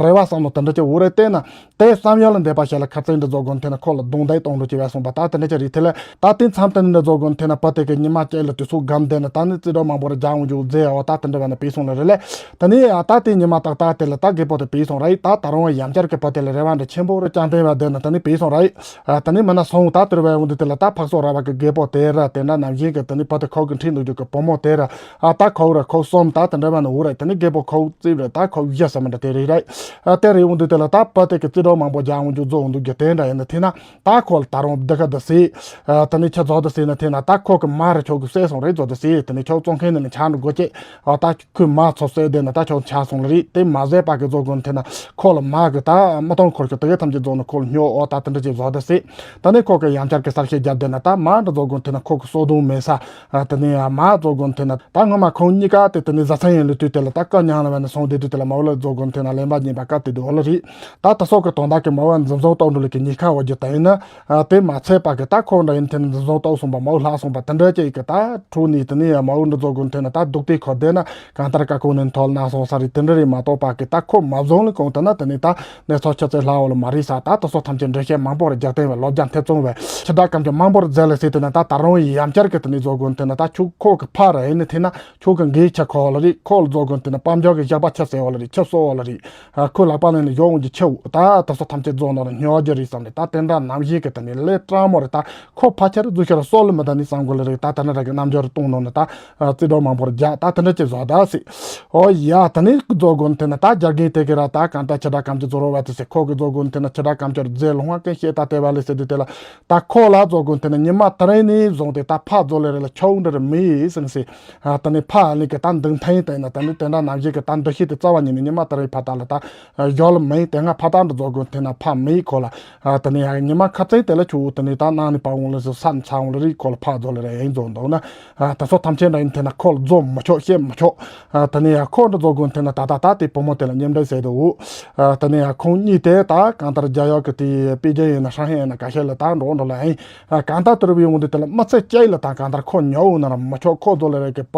རེ་བ་བསམ་བློ་དེ་འདྲ་ཅིག་འུ་རེ་བལྟས་ན། དེ་བསམ་ཡུལ་ལ་འདས་པ་ཞིག་ལ་ཁ་རྩང་འདི་རྫོགས་དགོན་ཐེ་ན་ཁོ་ལ་རྡུང་རྡེག་གཏོང་འགྲོ་ཅི་བས་སོང་པ་ད་དེ་འདྲ་ཅིག་རེད། དེ་ལ་ད་དེ་མཚམས་དེ་ནི་འདི་རྫོགས་དགོན་ཐེ་ན་བུ་དེ་གི་ཉི་མ་གཅིག་ལ་དུས་ཚོད་སྒམ་བསྡད་ན་ད་ནི་རྩིས་འགྲོ་མང་པོ་ར་རྒྱག་འོང་རྒྱུ་མཛེས་འོ་ད་དེ་འདྲ་བས་ན་བུད་སོང་ལ་རེད་ལེ། དེ་ནི་ད་དེ་ཉི་མ་ཏག་ཏག་དེ་ལ་ད་རྒད་པོ་དེ་བུད་སོང་རེད། ད་ད་རུང་ཡང་བསྐྱར་གི་བུ་དེ་ལ་རེ་བ་འདྲ་ཆེན་པོ་ར་བཅངས་བསྡད་པ་བསྡད་ན་དེ་ནི་བུད་སོང་རེད། དེ་ནི་མིན་ན་སོང་ད་དེར་བས་འོང་དུས་དེ་ལ་ད་ཕག་སོག་ར་བ་གི་རྒད་པོ་དེ་ར་དེ་འདྲ་ནམ་བཞིན་གི་དེ་ནི་བུ་དེ་ཁོ་གི་འཁྲིས་འདུག་རྒྱུ་གི་བུ་མོ་དེ་ར་ད་ཁོ་ར་ཁོ་གསུམ་ད་དེ་འདྲ་བས་ན་འུ་རེད། དེ་ནི་རྒད་པོ་ཁོ་རྩིབ་རེད། ད་ཁོ་བཞི་ཟེར་མི་འདྲ་དེ་རེད་རེད། ཨ་དེ་རེད་འོང་དུས་དེ་ལ་ད་བུ་དེ་གི་རྩིས་འགྲོ་མང་པོ་རྒྱག་འོང་རྒྱུ་རྫོགས་འོང་འདུག་རྒྱུ་དེ་འདྲ་ཡིན་ན་དེ་ན་ད་ཁོ་ལ་ད་རུང་བདུད་ཁ་འདི་སྲིད། ཨ་དེ་ནས་ཁྱི་རྫོགས་འདི་སྲིད་ན་དེ་ན་ད་ཁོ་གི་མ་རེད་ཁྱོ་གི་བསད་སོང་རེད། རྫོགས་འདི་སྲིད་དེ་ནས་ཁྱོ་བཙོང་མཁན་ནི་ནི་ཆ་འགྲོ་དགོས་ཀྱི། ཨ་ད་ཁོའི་མ་ཚོ་བསད་དེ་ན་ད་ཁྱོ་ཆ་སོང་ལ་རེད། དེ་མ་བཟད་པ་གི་རྫོགས་དགོན་དེ་ན་ཁོ་ལ་མ་གི་ད་མི་གཏོང་འཁོར་ཁྱོ་དེ་གའི་ཐམས་ཅད་རྫོགས་ན་ཁོ་ལ་སྨྱོ་འོ་ད་དེ་འདྲ་ཅིག་རྫོགས་འདི་སྲིད། ད་ནས་ཁོ་གི་ཡང་བསྐྱར་གི་གསར་བཤད་རྒྱབ་དེ་ན་ད་མ་འདི་རྫོགས་དགོན་དེ་ན་ཁོ་གི་སོ་དུང་མེད་ས། ཨ་དེ་ནས་ཡང་མ་རྫོགས་དགོན་དེ་ན་ད་སྔོན་མ་ཁོང་གཉིས་ཀ་དེ་དེ་ནས་བཟའ་ཚང་ཡིན་ལ་དུས་དེ་ལ་ད་སྐུ་མྱང་ལ་བས་ན་སོང་དེ་དུས་དེ་ལ་མ་འོ་ལ་རྫོགས་དགོན་དེ་ན་གླེན་པ་ཉན་པ་སྐབས་དེ་དུས་འོ་ལ་རེད། ད་ད་སོགས་ཀྱི་དོན་དག་གི་མ་འོ་འཛིན་བཟུང་གཏོང་འགྲོ་ལ་གི་གཉིས་ཁ་འོ་རྒྱུ་ད་ཡིན་ན། ཨ་དེ་མ་ཚད་པ་གི་ད་ཁོ་འདྲ་ཡིན་དེ་ནས་འཛིན་བཟུང་གཏོང་སོང་པ་མ་འོ་ལྷག་སོང་པ་དེ་འདྲ་ཅིག་གི་ད་ཁྲུ་ནས་དེ་ནས་མ་འོ་འདི་རྫོགས་དགོན་དེ་ན་ད་སྡུག་དེ་ཁོ་བསྡད་ན་གང་ལྟར་ཀ་ཀོ་ནས་ཐོལ་ན་སོང་ས་རེད། དེ་འདྲ་རེད་མ་གཏོགས་པ་གི་ད་ཁོ་མ་བཟུང་ལ་གོང་དེ་ན་དེ་ནས་ད་གནས་ཚུལ་ཆུ་ཚད་ལྷག་འོ་ལ་མ་རེད་ས། ད་ད་སོགས་ཐམས་ཅད་འགྲེལ་བཤད་མང་པོ་རེ་རྒྱག་བསྟན་བས་ལོ་བརྒྱ་ཐེ་ཚོམ་བས་ཕྱི་དགྲ་གམ་གྱི་མང་པོ་རེ་མཛད་ལ་ཟེར་དེ་ན་ད་ད་རུང་ཡང་བསྐྱར་གི་དེ་ནས་རྫོགས་དགོན་དེ་ན་ད་ཁྱོད་ཁོ་གི་ཕ་ར་ཡིན་ནི་དེ་ན། ཁྱོད་ཀྱི་འགན་ཆ་ཁོ་ལ་རེད། ཁོ་ལ་རྫོགས་དགོན་དེ་ན་དཔལ་འབྱོར་གྱི་ཞགས་པ་ཆུ་ཟེར་བ་ལ་རེད། ཆུ་གསོ་བ་ལ་རེད། ཨ་ཁོ་ལག་པ་ལེན་ནས་ཡོང་འོང་གི་ཆུ་ད་ད་སོ་ཐམས་ཅད་རྫོགས་ནོ་ལ་སྨྱོ་རྒྱུ་རེད་བསམ་ནས་ད་དེ་འདྲ་ནམ་ཞིག་གི་དེ་ནས་ལས་སྤྲང་མོ་རེད། ད་ཁོ་ཕ་ཆེར་རྫུ་ཤར་སོ་ལ་མི་ད་ནི་བསམ་གོ་ལ་རེད། ད་དེ་འདྲ་ར་གི་རྣམ་འགྱུར་གཏོང་ནོ་ནི་ད་རྩིས་འགྲོ་མང་པོར་རྒྱག་ད་དེ་འདྲ་ཅིག་བཟོ་ད་སྲིད། ཨོ་ཡ་དེ་ནས་རྫོགས་དགོན་དེ་ན་ད་རྒྱ་རྒན་དེ་གི་ར་ད་གང་ལྟར་ཁྱི་དགྲ་གམ་གྱི་རྫོགས་རོགས་བ་དེ་ཟེར་ཁོ་གི་རྫོགས་དགོན་དེ་ན་ཁྱི་དགྲ་གམ་གྱི་རྫས་ལོང་བ་ཀན་ཤེས་ད་དེ་བ་ལས་ཟེར་དུས་དེ་ལ། ད་ཁོ་ལ་རྫོགས་དགོན་དེ་ན་ཉི་མ་དེ་རིང་ནས་བཟུང་སྟེ་ད་ཕ་རྫོགས་ལེ་རེ་ལ་ཆོག་འདྲ་རེ་མི་ཡིན་ཟིན་སྲིད། ཨ་དེ་ནས་ཕ་ལས་ཀྱི་ད་འདུག་མཐའ་ཡིན་དེ་ན་ད་ནི་དེ་འདྲ་ནང་བཞིན་གྱི་ད་འདུ་ཤེས་དེ་རྩ་བ་ཉིད་ནས་ཉི་མ་དེ་རིང་ཕ་ད་ལ་ད་ཡོད་ལ་མི་ཡིན། དེ་སྔ་ཕ་ད་འདྲ་རྫོགས་དགོན་དེ་ན་ཕ་མི་ཡིན་ཁོ་ལ། ཨ་དེ་ནས་ཡང་ཉི་མ་ཁ་ཚིག་དེ་ལ་ཆུ་བོ་དེ་ནས་ད་ནང་ནས་པ་འོང་ལ་ཟེར་ས་ནས་ཆ་འོང་ལ་རིགས་ཁོ་ལ་ཕ་རྫོགས་ལེ་རེ་ཡིན་རྫོགས་འདུག་ན། ཨ་ད་སོ་ཐམས་ཅད་འདྲ་ཡིན་དེ་ན་ཁོ་ལ་རྫོགས་མི་ཆོག་བཤད་མི་ཆོག་ཨ་དེ་ནས་ཡང་ཁོ་འདྲ་རྫོགས་དགོན་དེ་ན་ད་ད་ད་དེ་བུ་མོ་དེ་ལ་མཉམ་འབྲེལ་བྱས་འདུག་ཨ་དེ་ནས་ཡང་ཁོང་གཉིས་དེ་ད་གང་ལྟར་རྒྱ་ཡག་གི་དེ་པེ་ཅིན་ཡིན་ན་ཧྲང་ཧའེ་ཡིན་ན་ག་ཤེད་ལ་ད་འགྲོ་འགྲོ་ལ་ཡིན། ཨ་གང་ལྟར་དུ་རུ་བའི་འོང་དུས་དེ་ལ་མི་ཚེ་སྐྱེལ་ལ་དང་གང་ལྟར་ཁོ་ཉོ་འོང་ན་ར་མི་ཆོག་ཁོ་ཚོ་ལ་རེ་གི་པ་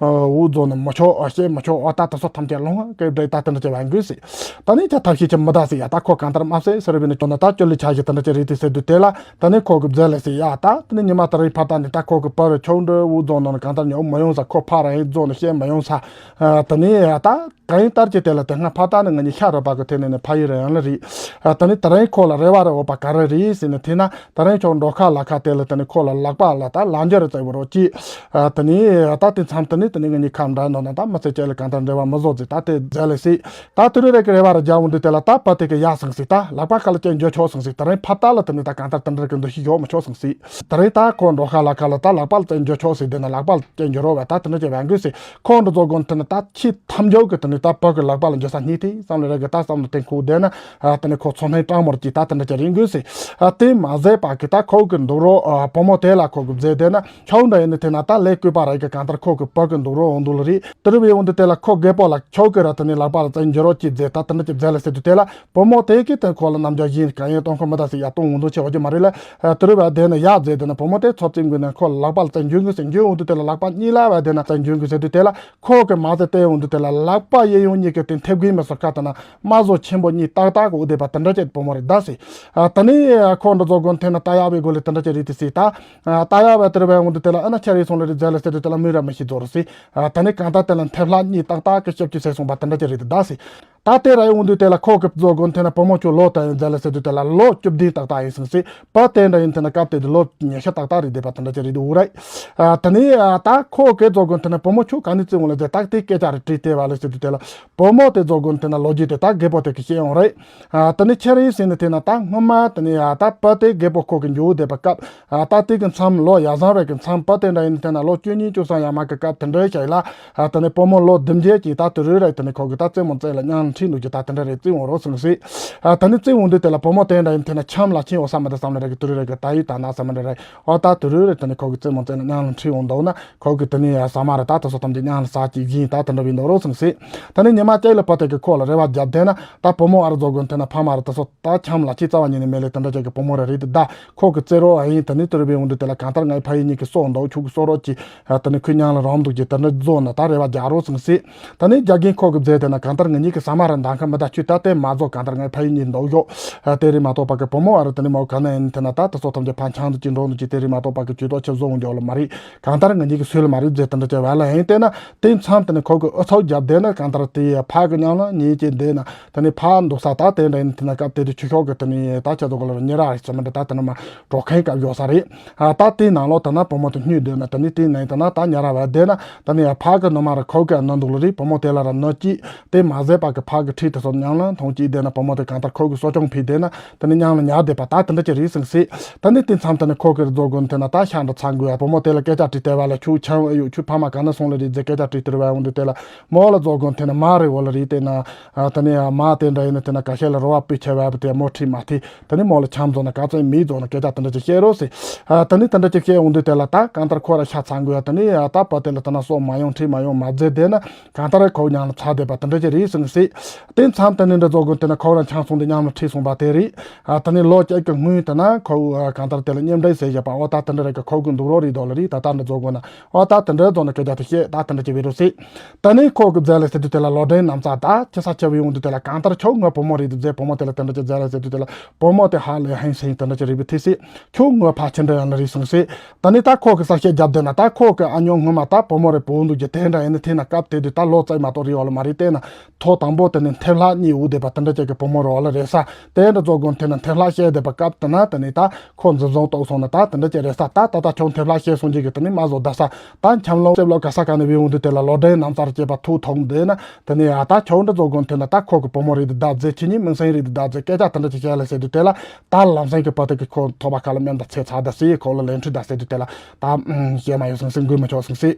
འུ་ཚོ་ནི་མི་ཆོག་ཨ་བཤད་མི་ཆོག་ཨ་ད་ད་སོ་ཐམས་ཅད་ལོང་བ་སྐད་སྒྲ་ད་དེ་འདྲ་བྱས་བ་འགུལ་སྲིད། ད་ནི་ཁྱ་ཐབས་ཤེས་ཀྱི་མི་ད་སྲིད་ཡ། ད་ཁོ་གང་ལྟར་མ་བསད་ཟེར་བས་ནི་ཁྱོད་ན་ད་ཅོ་ལི་ཆ་ཞིག་དེ་འདྲ་ཅིག་རེད་དེ་ཟེར་དུས་དེ་ལ་ད་ནི་ཁོ་གི་རྫས་ལ་སྲིད་ཡ། ད་དེ་ནི་ཉི་མ་ད་རེད་ཕ་ད་ནི་ད་ཁོ་གི་པར་ཆོག་འདྲ་འུ་ཚོ་ནང་ནི་གང་ལྟར་ཉོ་མི་ཡོང་ས། ཁོ་ཕ་ར་ཡིན་ཚོ་ནི་བཤད་མི་ཡོང་ས། ཨ་ད་ནི་ཡ་ད། གང་ཡིན་ལྟར་གྱི་དེ་ལ་དེ་སྔ་ཕ་ད་ནི་ང་གཉིས་ཤ་རུས་པ་གི་ཐད་ནས་ནི་ཕ་ཡུལ་རེད་ཡང་ལ་རེད། ཨ་དེ་ནི་དེ་རིང་ཁོ་ལ་རེ་བ་རེ་འོས་པ་ག་རེ་རེད་ཟེར་ནས་དེ་ན་དེ་རིང་ཁྱོད་འགྲོ་ཁ་ལ་ཁ་དེ་ལ་དེ་ནི་ཁོ་ལ་ལག་པ་ལ་ད་ལག་འཇུ་རེ་བཙལ་བ་རོགས་གྱིས། ཨ་དེ་ནི་ད་དེ་མཚམས་དེ་ནི་དེ་ནི་ང་གཉིས་ཁ་འདྲ་ནོ་ན་ད་མི་ཚེ་སྐྱེལ་ལ་གང་ལྟར་འབྲེལ་བ་མི་བཟོ་ཟེར་ད་དེ་རྫས་ལ་སྲིད། ད་དེ་རུ་རེ་གི་རེ་བ་རེ་རྒྱག་འོང་དུས་དེ་ལ་ད་པ་དེ་གི་ཡ་སང་སྲིད། ད་ལག་པ་ཁ་ལ་ཅན་འཇུ་ཆོག་སང་སྲིད། དེ་རིང་ཕ་ད་ལ་དེ་ནི་ད་གང་ལྟར་དེ་འདྲ་གི་འདུ་ཤེས་ཡོད་མི་ཆོག་སང་སྲིད། དེ་རིང་ད་ཁོ་འགྲོ་ཁ་ལ་ཁ་ལ་ད་ལག་པ་ལ་ཅན་འཇུ་ཆོག་སྲིད། དེ་ནི་ལག་པ་ལ་ཅན་འཇུ་རོགས་བས་ད་དེ་འདྲ་ཅིག་བས་འགུལ་སྲིད། ཁོང་འདྲ་ཚོ་དགོན་དེ་ནི་ད་ཁྱི་ཐམ་ཇོ་གི་དེ་ནི་ད་བུ་གི་ལག་པ་ལ་འཇུ་ས་སྙིང་ཐིག་བསམ་ལ་རེ་གི་ད་བསམ་ལ་དེ་ཁུག་བསྡད་ན། ཨ་དེ་ནི་ཁོ་ཚོ་ནི་སྤྲང་མོར་གྱིས་ད་དེ་འདྲ་ཅིག་རིང་དགོས་སྲིད། ཨ་དེ་མ་ཟད་པ་གི་ད་ཁོ་གི་འདུག་རོགས་ཨ་བུ་མོ་དེ་ལ་ཁོ་གི་བཟེད་བསྡད་ན་ཆོག་འདྲ་ཡིན་ནི་དེ་ན་ད་ལས་བསྐོས་པ་རེ་གི་གང་ལྟར་ཁོ་གི་བུ་གི་འདུག་རོགས་འོང་འདུག་ལ་རེད། དེ་རུ་བའི་འོང་དུས་དེ་ལ་ཁོ་རྒད་པོ་ལ་ཆོག་གི་ར་དེ་ནི་ལག་པ་ལ་ཅན་འཇུ་རོགས་གྱིས་བཟེད་ད་དེ་འདྲ་ཅིག་བཟེད་ལ་ཟེར་དུས་དེ་ལ་བུ་མོ་དེ་གི་དེ་ཁོ་ལ་རྣམ་འགྱུར་བཞིན་གང་ཡིན་གཏོང་ཁོ་མི་ད་ཟིག་ཡ་གཏོང་འོང་འདུག་ཆེ་བ་ཅི་མ་རེད་ལ། ཨ་དེ་རུ་བ་དེ་ནི་ཡ་བཟེད་དེ་ན་བུ་མོ་དེ་ཚོ་རྩིབ་འགུལ་ནས་ཁོ་ལ་ལག་པ་ལ་ཅན་འཇུ་གི་ཟེར་འཇུ་འོང་དུས་དེ་ལ་ལག་པ་གཉིས་ལ་བ་དེ་ན་ཅན་འཇུ་གི་ཟེར་དུས་དེ་ལ། ཁོ་གི་མ་ཟད་དེ་འོང་དུས་དེ་ལ་ལག་པ་གཡས་གཡོན་གཉིས་ཀྱི་སྟེང་མཐེབ་ཀའི་མི་སོ་ཁ་དེ་ན་རྨ་བཟོ་ཆེན་པོ་གཉིས་ཏག་ཏག་གི་འུ་དེ་པ་དེ་འདྲ་ཅིག་བུ་མོ་རེད་ད་ཟེར། ཨ་དེ་ནས་ཁོ་འདྲ་ཚོ་དགོན་དེ་ན་ལྟ་ཡག་པའི་སྒོ་ལས་དེ་འདྲ་ཅིག་རེད་དེ་ཟེར་ད། ཨ་ལྟ་ཡག་པའི་དེར་བས་འོང་དུས་དེ་ལ་ཨ་ན་ཁྱེད་རེད་སོང་ལ་རེད་རྫས་ལ་ཟེར་དུས་དེ་ལ་མི་ར་མི་ཤི་རྫོགས་རུ་ཟེར། ཨ་དེ་ནས་གང་ལྟར་དེ་ལ་མཐེབ་ལྷ་གཉིས་ཏག་ཏག་གི་ཞབས་ཀྱིས་ཟེར་སོང་པ་དེ་འདྲ་ཅིག་རེད་དེ་ད་ཟེར། ད་དེ་ར་ཡོང་དུས་དེ་ལ་ཁོ་གི་བཟོ་དགོན་དེ་ན་བུ་མོ་ཁྱོད་ལོ་ད་ཡིན་རྫས་ལ་ཟེར་དུས་དེ་ལ་ལོ་བཅུ་བདུན་ཏག་ཏག་ཡིན་སོང་ཟེར། བུ་དེ་འདྲ་ཡིན་དེ་ན་སྐབས་དེ་དུས་ལོ་ཉི་ཤུ་ཏག་ཏག་རེད་དེ་པ་དེ་འདྲ་ཅིག་རེད་དེ་འུ་རེད། ཨ་དེ་ནས་ཨ་ད་ཁོ་གི་བཟོ་དགོན་དེ་ན་བུ་མོ་ཁྱོད་ག་ནས་བརྩིས་འོང་ལ་ཟེར་ད་དེ་སྐད་ཆ་རེ་དྲིས་དེ་བ་ལ་ཟེར་དུས་དེ་ལ་བུ་མོ་དེ་བཟོ་དགོན་དེ་ན་ལོ་རྒྱུས་དེ་ད་རྒད་པོ་དེ་གི་ཤེས་ཡོང་རེད། ཨ་དེ་ནས་ཁྱེད་རེད་ཟེར་ནས་དེ་ན་ད་སྔོན་མ་དེ་ནས་ཨ་ད་བུ་དེ་རྒད་པོ་ཁོ་གི་འཇུ་བསྡད་པ་སྐབས། ཨ་ད་དེ་གི་མཚམས་ལོ་ཡ་བཟང་བའི་གི་མཚམས་བུ་དེ་འདྲ་ཡིན་དེ་ན་ལོ་བཅུ་གཉིས་བཅུ་གསུམ་ཡ་མ་གི་སྐབས་དེ་འདྲའི་ཞིག་ལ། ཨ་དེ་ནས་བུ་མོ་ལོ་བདུན་བརྒྱད་ཀྱི་ད་དུ་རུ་རེད་དེ་ནས་ཁོ་གི་ད་རྩེད་མོ་རྩེ་ལ་མཉམ་ ཁྲིད་འདུག་གི། ད་དེ་འདྲ་རེད། བརྩིས་འོང་རོགས་གསུངས་ཟེར། ཨ། ད་ནི་བརྩིས་འོང་དུས་དེ་ལ་བུ་མོ་དེ་འདྲ་ཡིན། དེ་ན་འཆམ་ལ་ཕྱིན་འོ་ས་མ་དེ་བསམ་ལ་ར་གི་དུ་རུ་ར་གི་ད་ཡི་ད་ན་བསམ་ལ་ར། ཨོ་ད་དུ་རུ་རེ་དེ་ནི་ཁོ་གི་བརྩིས་འོང་དེ་ན་ཉང་ལ་ཁྲིད་འོང་འདུག་ན། ཁོ་གི་དེ་ནི་ཟ་མ་ར་ད་དེ་ཚོ་ཐམས་ཅད་ཉང་ལ་ཟ་གི་ཡིན། ད་དེ་འདྲ་བའི་འདུག་རོགས་གསུངས་ཟེར། ད་ནི་ཉི་མ་གཅིག་ལ་བུ་དེ་གི་ཁོ་ལ་རེ་བ་རྒྱབ་དེ་ན། ད་བུ་མོ་ཨ་ར་རྫོགས་དགོན་དེ་ན་ཕ་མ་ར་དེ་ཚོ་ད་འཆམ་ལ་ཅི་རྩ་བ་ཉིད་ནས་མེད་ལེ། དེ་འདྲ་ཅིག་གི་བུ་མོ་ར་རེད་དེ། ད་ཁོ་གི་བརྩེ་རོགས་ཨ་ཡིན། དེ་ནི་དུ་རུ་བའི་འོང་དུས་དེ་ལ་གང་ལྟར་ངའི་ཕ་ཡུལ་གཉིས་ཀྱི་སྲོག་འདུག་ཁྱོད་ཀྱི་སྲོག་རོགས་ཀྱི། ཨ། དེ་ནི་ཁོའི་ཉང་ལ་རོམ་འདུག་གི། དེ་འདྲ་རྫོགས་ན་ད་རེ་བ་རྒྱག་རོགས་གསུངས་ཟེར། ད་ནི་རྒྱ་རྒན་ཁོ་གི་རྫས་དེ་ན་གང་ལྟར་ང་གཉིས་ཀྱི་ཟ་མ་ར་འདང་ཁ་མི་ད་ཁྱོད་ད་དེ་མ་རྫོགས། གང་ལྟར་ངའི་ཕ་ཡུལ་གཉིས་འདུག་ཡོད། ཨ། དེ་རེད་མ་གཏོགས་པ་གི་བུ་མོ་ཨ་ར་དེ་ནི་མ་ག་ན་ཡིན། དེ་ན་ད་དེ་ཚོ་ཐམས་ཅད་ཕ་འཆང་དུ་ཅི་འགྲོ་འདུག་ཅི། དེ་རེད་མ་གཏོགས་པ་གི་ཇུས་གཏོགས་ཆེ་བཟོ་འོང་རྒྱུ་ལ་མ་རེད། གང་ལྟར་ང་གཉིས་ཀྱི་སུས་ལ་མ་རེད་རྫས་དེ་འདྲ་ཅིག་བ་ལ་ཡིན། དེ་ན་དེ་མཚམས་དེ་ནི་ཁོ་གི་ཨུ་ཚུགས་རྒྱབ་དེ་ན་གང་ལྟར་དེ་ཕ་གི་ཉང་ལ་ཉིན་གཅིག་བསྡད་ན། དེ་ནི་ཕ་འདུག་ས་ད་དེ་འདྲ་ཡིན། དེ་ན་སྐབས་དེ་དུས་ཆུ་ཤོག་གི་དེ་ནི་ད་ཁྱེད་ཚོ་ག་ལ་ར་ཉེ་ར་རེད་ཟེར་མི་འདྲ། ད་དེ་ནི་མ་གྲོགས་མཁན་སྐབས་ཡོད་ས་རེད། ཨ། ད་དེའི་ནང་ལོགས་ད་ན་བུ་མོ་དེ་སྨྱོས་བསྡད་ན། ད་ནི་དེའི་ནང་ད་ན་ད་ཉ་ར་བ་བསྡད་ན། ད་ནི་ཡ་ཕ་གི་ནུ་མ་ར་ཁོ་གི་ནུ་འདུག་ལ་རེད། བུ་མོ་དེ་ལ་ར་ནུ་གཅིག་དེ་མ་ཟད་པ་གི་ཕ་གི་ཁྲིད་དེ་སོང་ཉང་ལ་མཐོང་གཅིག་བསྡད་ན། བུ་མོ་དེ་གང་ལྟར་ཁོ་གི་གསོ་སྐྱོང་ཕུལ་བསྡད་ན། ད་ནི་ཉང་ལ་ཉར་བསྡད་པ་ད་དེ་འདྲ་ཅིག་རེད་གསུངས་སྲིད། ད་ནི་དེ་མཚམས་ད་ནི་ཁོ་གི་རྫོགས་དགོན་དེ་ན་ད་ཤ་འདྲ་ཚང་དགོས་ཡ། བུ་མོ་དེ་ལ་སྐད་ཆ་དྲིས་བལྟས་པ་ལ། ཁྱོད་ཆང་ཨེ་ཡོད། ཁྱོད་ཕ་མ་ག་ན་སོང་ལ་རེད་ཟེར་སྐད་ཆ་དྲིས་དེ་རུ་བ་འོང་དུས་དེ་ལ་མོ་ལ་རྫོགས་དགོན་དེ་ན་མ་རེད་འོ་ལ་རེད། དེ་ན། ཨ། ད་ནི་མ་དེ་འདྲ་ཡིན་ན་དེ་ན་ག་ཤེད་ལ་རོ་བ་སྤུས་ཆེ་བ་བ་དེ་མོ་ཁྲིད་མ་ཐེ། ད་ནི་མོ་ལ་འཆམ་བཟོ་ན་ག་ཚོད་མི་བཟོ་ན་སྐད་ཆ་དེ་འདྲ་ཅིག་བཤད་རོགས་ཟེར། ཨ། ད་ནི་དེ་འདྲ་ཅིག་བཤད་འོང་དུས་དེ་ལ་ད་གང་ལྟར་ཁོ་ར་ཤ་ཚ་དགོས་ཡ། ད་ནི་ཨ་ད་བུ་དེ་ལ་ད་ན་སོགས་མ་ཡོང་ཁྲིད་མ་ཡོང་མ་བརྫེ་དེ་ན་གང་ལྟར་ཁོ་ཉང་ལ་ཚ་བསྡད་པ་དེ་འདྲ་ཅིག་རེད་གསུངས་སྲིད། དེ་མཚམས་དེ་ནི་འདྲ་རྫོགས་དགོན་དེ་ན་ཁོ་ར་འཆམ་སོང་དེ་མཉམ་ལ་ཁྲིད་སོང་པ་དེ་རེད། ཨ། ད་ནི་ལོ་གཅིག་གི་སྔོན་དེ་ན་ཁོ་གང་ལྟར་དེ་ལ་མཉམ་འབྲེལ་ཟེར་བཞག་པ། འོ་ད་དེ་འདྲ་རེད་གི། ཁོ་གི་འདུག་རོགས་རེད་དོ་ལ་རེད། ད་ད་འདྲ་རྫོགས་དགོན་ན། འོ་ད་དེ་འདྲ་རྫོགས་ན་སྐད་ཆ་དེ་བཤད། ད་དེ་འདྲ་ཅིག་བས་རོགས་ཟེར། ད་ནི་ཁོ་གི་རྫས་ལ་ཟེར་དུས་དེ་ལ་ལོ་ལྡན་ནམ་ཚ་ད་ཁྱི་ས་ཆེ་བའི་འོང་དུས་དེ་ལ་གང་ལྟར་ཁྱོད་ངའི་བུ་མོ་རེད་དུ་རྫས་བུ་མོ་དེ་ལ་དེ་འདྲ་ཅིག་རྫས་ལ་ཟེར་དུས་དེ་ལ་བུ་མོ་དེ་ཧ་ལས་ཧན་སེང་དེ་འདྲ་ཅིག་རེད་པའི་ཐིག་སེ། ཁྱོད་ངའི་ཕ་ཆེན་འདྲ་ཡང་ལ་རེད་གསུངས་སེ། ད་ནི་ད་ཁོ་གི་ས་བཤད་རྒྱབ་བསྡད་ན། ད་ཁོ་གི་ཨ་ཉོ་ངོ་མ་ད་བུ་མོ་རེད་བུ་འདུག་གི། དེ་འདྲ་ཡིན་ན་དེ་ན་སྐབས་དེ་དུས་ད་ལོ་ཙཱའི་མ་གཏོགས་རེད་འོ་ལ་མ་རེད། དེ་ན་ཐོ་དང་པོ་དེ་ནི་མཐེབ་ལྷག་གཉིས་འུག་བསྡད་པ་དེ་འདྲ་ཅིག་གི་བུ་མོ་རེད་འོ་ལ་རེད་ས། དེ་འདྲ་རྫོགས་དགོན་དེ་ན་མཐེབ་ལྷག་བཤད་བསྡད་པ་སྐབས་དེ་ན་དེ་ནི་ད། ཁོ་འཛིན་བཟུང་གཏོགས་སོང་ན་ད་དེ་འདྲ་ཅིག་རེད་ས། ད་ད་ད་ཁྱོད་མཐེབ་ལྷག་བཤད་སོང་རྒྱུ་གི་དེ་ནི་མ་བཟོ་ད་ས། ད་འཆམ་ལོང་སེབ་ལོ་ག་ས་ག་ནས་བི་འོང་དུས་དེ་ལ་ལོ་ལྡན་ནམ་ཚར་སྐྱེས་པ་ཐུག་ཐོག་འདི་ན་དེ་ནི་ཨ་ད་ཁྱོད་འདྲ་རྫོགས་དགོན་དེ་ན་ད་ཁོ་གི་བུ་མོ་རེད་དུ་ད་རྫས། ཁྱེད་གཉིས་མིང་སྲིང་རེད་དུ་ད་རྫས། སྐད་ཆ་དེ་འདྲ་ཅིག་བཤད་ལ་ཟེར་དུས་དེ་ལ་ད་ལམ་སེང་གི་བུ་དེ་གི་ཁོ་ཐོག་པ་ཁ་ལ་སྨན་ད་ཚེ་ཚ་ད་སི་ཁོ་ལ་ལན་ཁྲི་ད་ཟེར་དུས་དེ་ལ་ད་བཤད་མ་ཡོད་སོང་སེ་འགུལ་མ་ཆོག་སོང་སེ།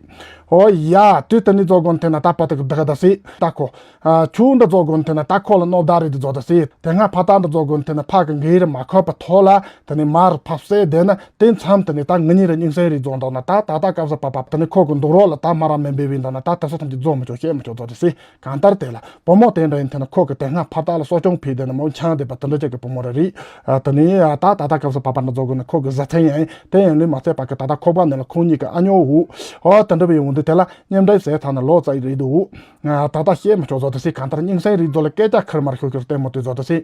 ཨོ་ཡ་དུས་དེ་ནི་རྫོགས་དགོན་དེ་ན་ད་བུ་དེ་གི་བདག་ད་སི་ད་ཁོ། ཨ། ཁྱོད་འདྲ་རྫོགས་དགོན་དེ་ན་ད་ཁོ་ལ་གནོད་ད་རེད་དུ་རྫོགས་ད་སི། དེ་སྔ་ཕ་ད་འདྲ་རྫོགས་དགོན་དེ་ན་ཕ་གི་འགན་རེ་མ་ཁོ་པ་ཐོག་ལ་དེ་ནི་མར་ཕབ་སེ་དེ་ན། དེ་མཚམས་དེ་ནས་ད་ང་གཉིས་ར་སྙིང་སེང་རེད་རྫོགས་འདུག་ན། ད་ད་ལྟ་སྐབས་སུ་བབ་པ་དེ་ནས་ཁོ་གི་འདུག་རོགས་ལ་ད་མ་ར་མེ་འབེ་བིན་འདུག་ན། ད་དེ་ཚོ་ཐམས་ཅད་རྫོགས་མི་ཆོག་བཤད་མི་ཆོག་རྫོགས་དེ་སི། གང་ལྟར་དེ་ལ་བུ་མོ་དེ་འདྲ་ཡིན་དེ་ན་ཁོ་གི་དེ་སྔ་ཕ་ད་ལ་གསོ་སྐྱོང་ཕུལ་དེ་ན་མོ་ཆང་དེ་པ་དེ་འདྲ་ཅིག་གི་བུ་མོ་ར་རེད། ཨ། དེ་ནས་ད་ད་ལྟ་སྐབས་སུ་བབ་པ་འདྲ་རྫོགས་དགོན་ན་ཁོ་གི་བཟའ་ཚང་ཡིན། དེ་ཡིན་ལས་མ་ཚད་པ་གི་ད་ལྟ་ཁོ་པ་ནས་ལ་ཁོང་གཉིས་ཀྱི་ཨ་ཉོ་འུ། ཨོ་དེ་འདྲ་བའི་འོང་དུས་དེ་ལ་མཉམ་འབྲེལ་ཟེར་ཐ་ན་ལོ་ཙཱའི་རེད་འདུག་ད་ལྟ་བཤད་མི་ཆོག་རྫོགས་དེ་སི། གང་ལྟར་སྙིང་སེང་རེད་རྫོགས་ལ་སྐད་ཆ་ཁེར་མར་ཤོད་ཤོད་བལྟས་མོ་དུས་རྫོགས་དེ་སི།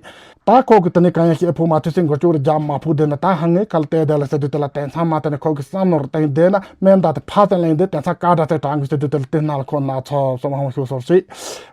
ད་ཁོ་གི་དེ་ནས་གང་ཡང་བཤད་ཕུག་མ་ཐུག་སེ་མགོ་ཅོག་རེ་རྒྱབ་མ་ཕུག་དེ་ན་ད་ཧ་ངའི་ཁ་ལ་བལྟས་བསྡད་ལ་ཟེར་དུས་དེ་ལ་དེང་སང་མ་དེ་ནས་ཁོ་གི་བསམ་ནོར་བསྟན་དེ་ན་སྨན་ད་དེ་ཕ་ཚན་ལེན་དེ་དེང་སང་ཀ་འདྲ་ཚེ་དྲང་གི་ཟེར་དུས་དེ་ལ་དེ་ན་ལ་ཁོ་ན་ཚོ་སོ་མ་ཧོང་ཤོད་སོར་སི།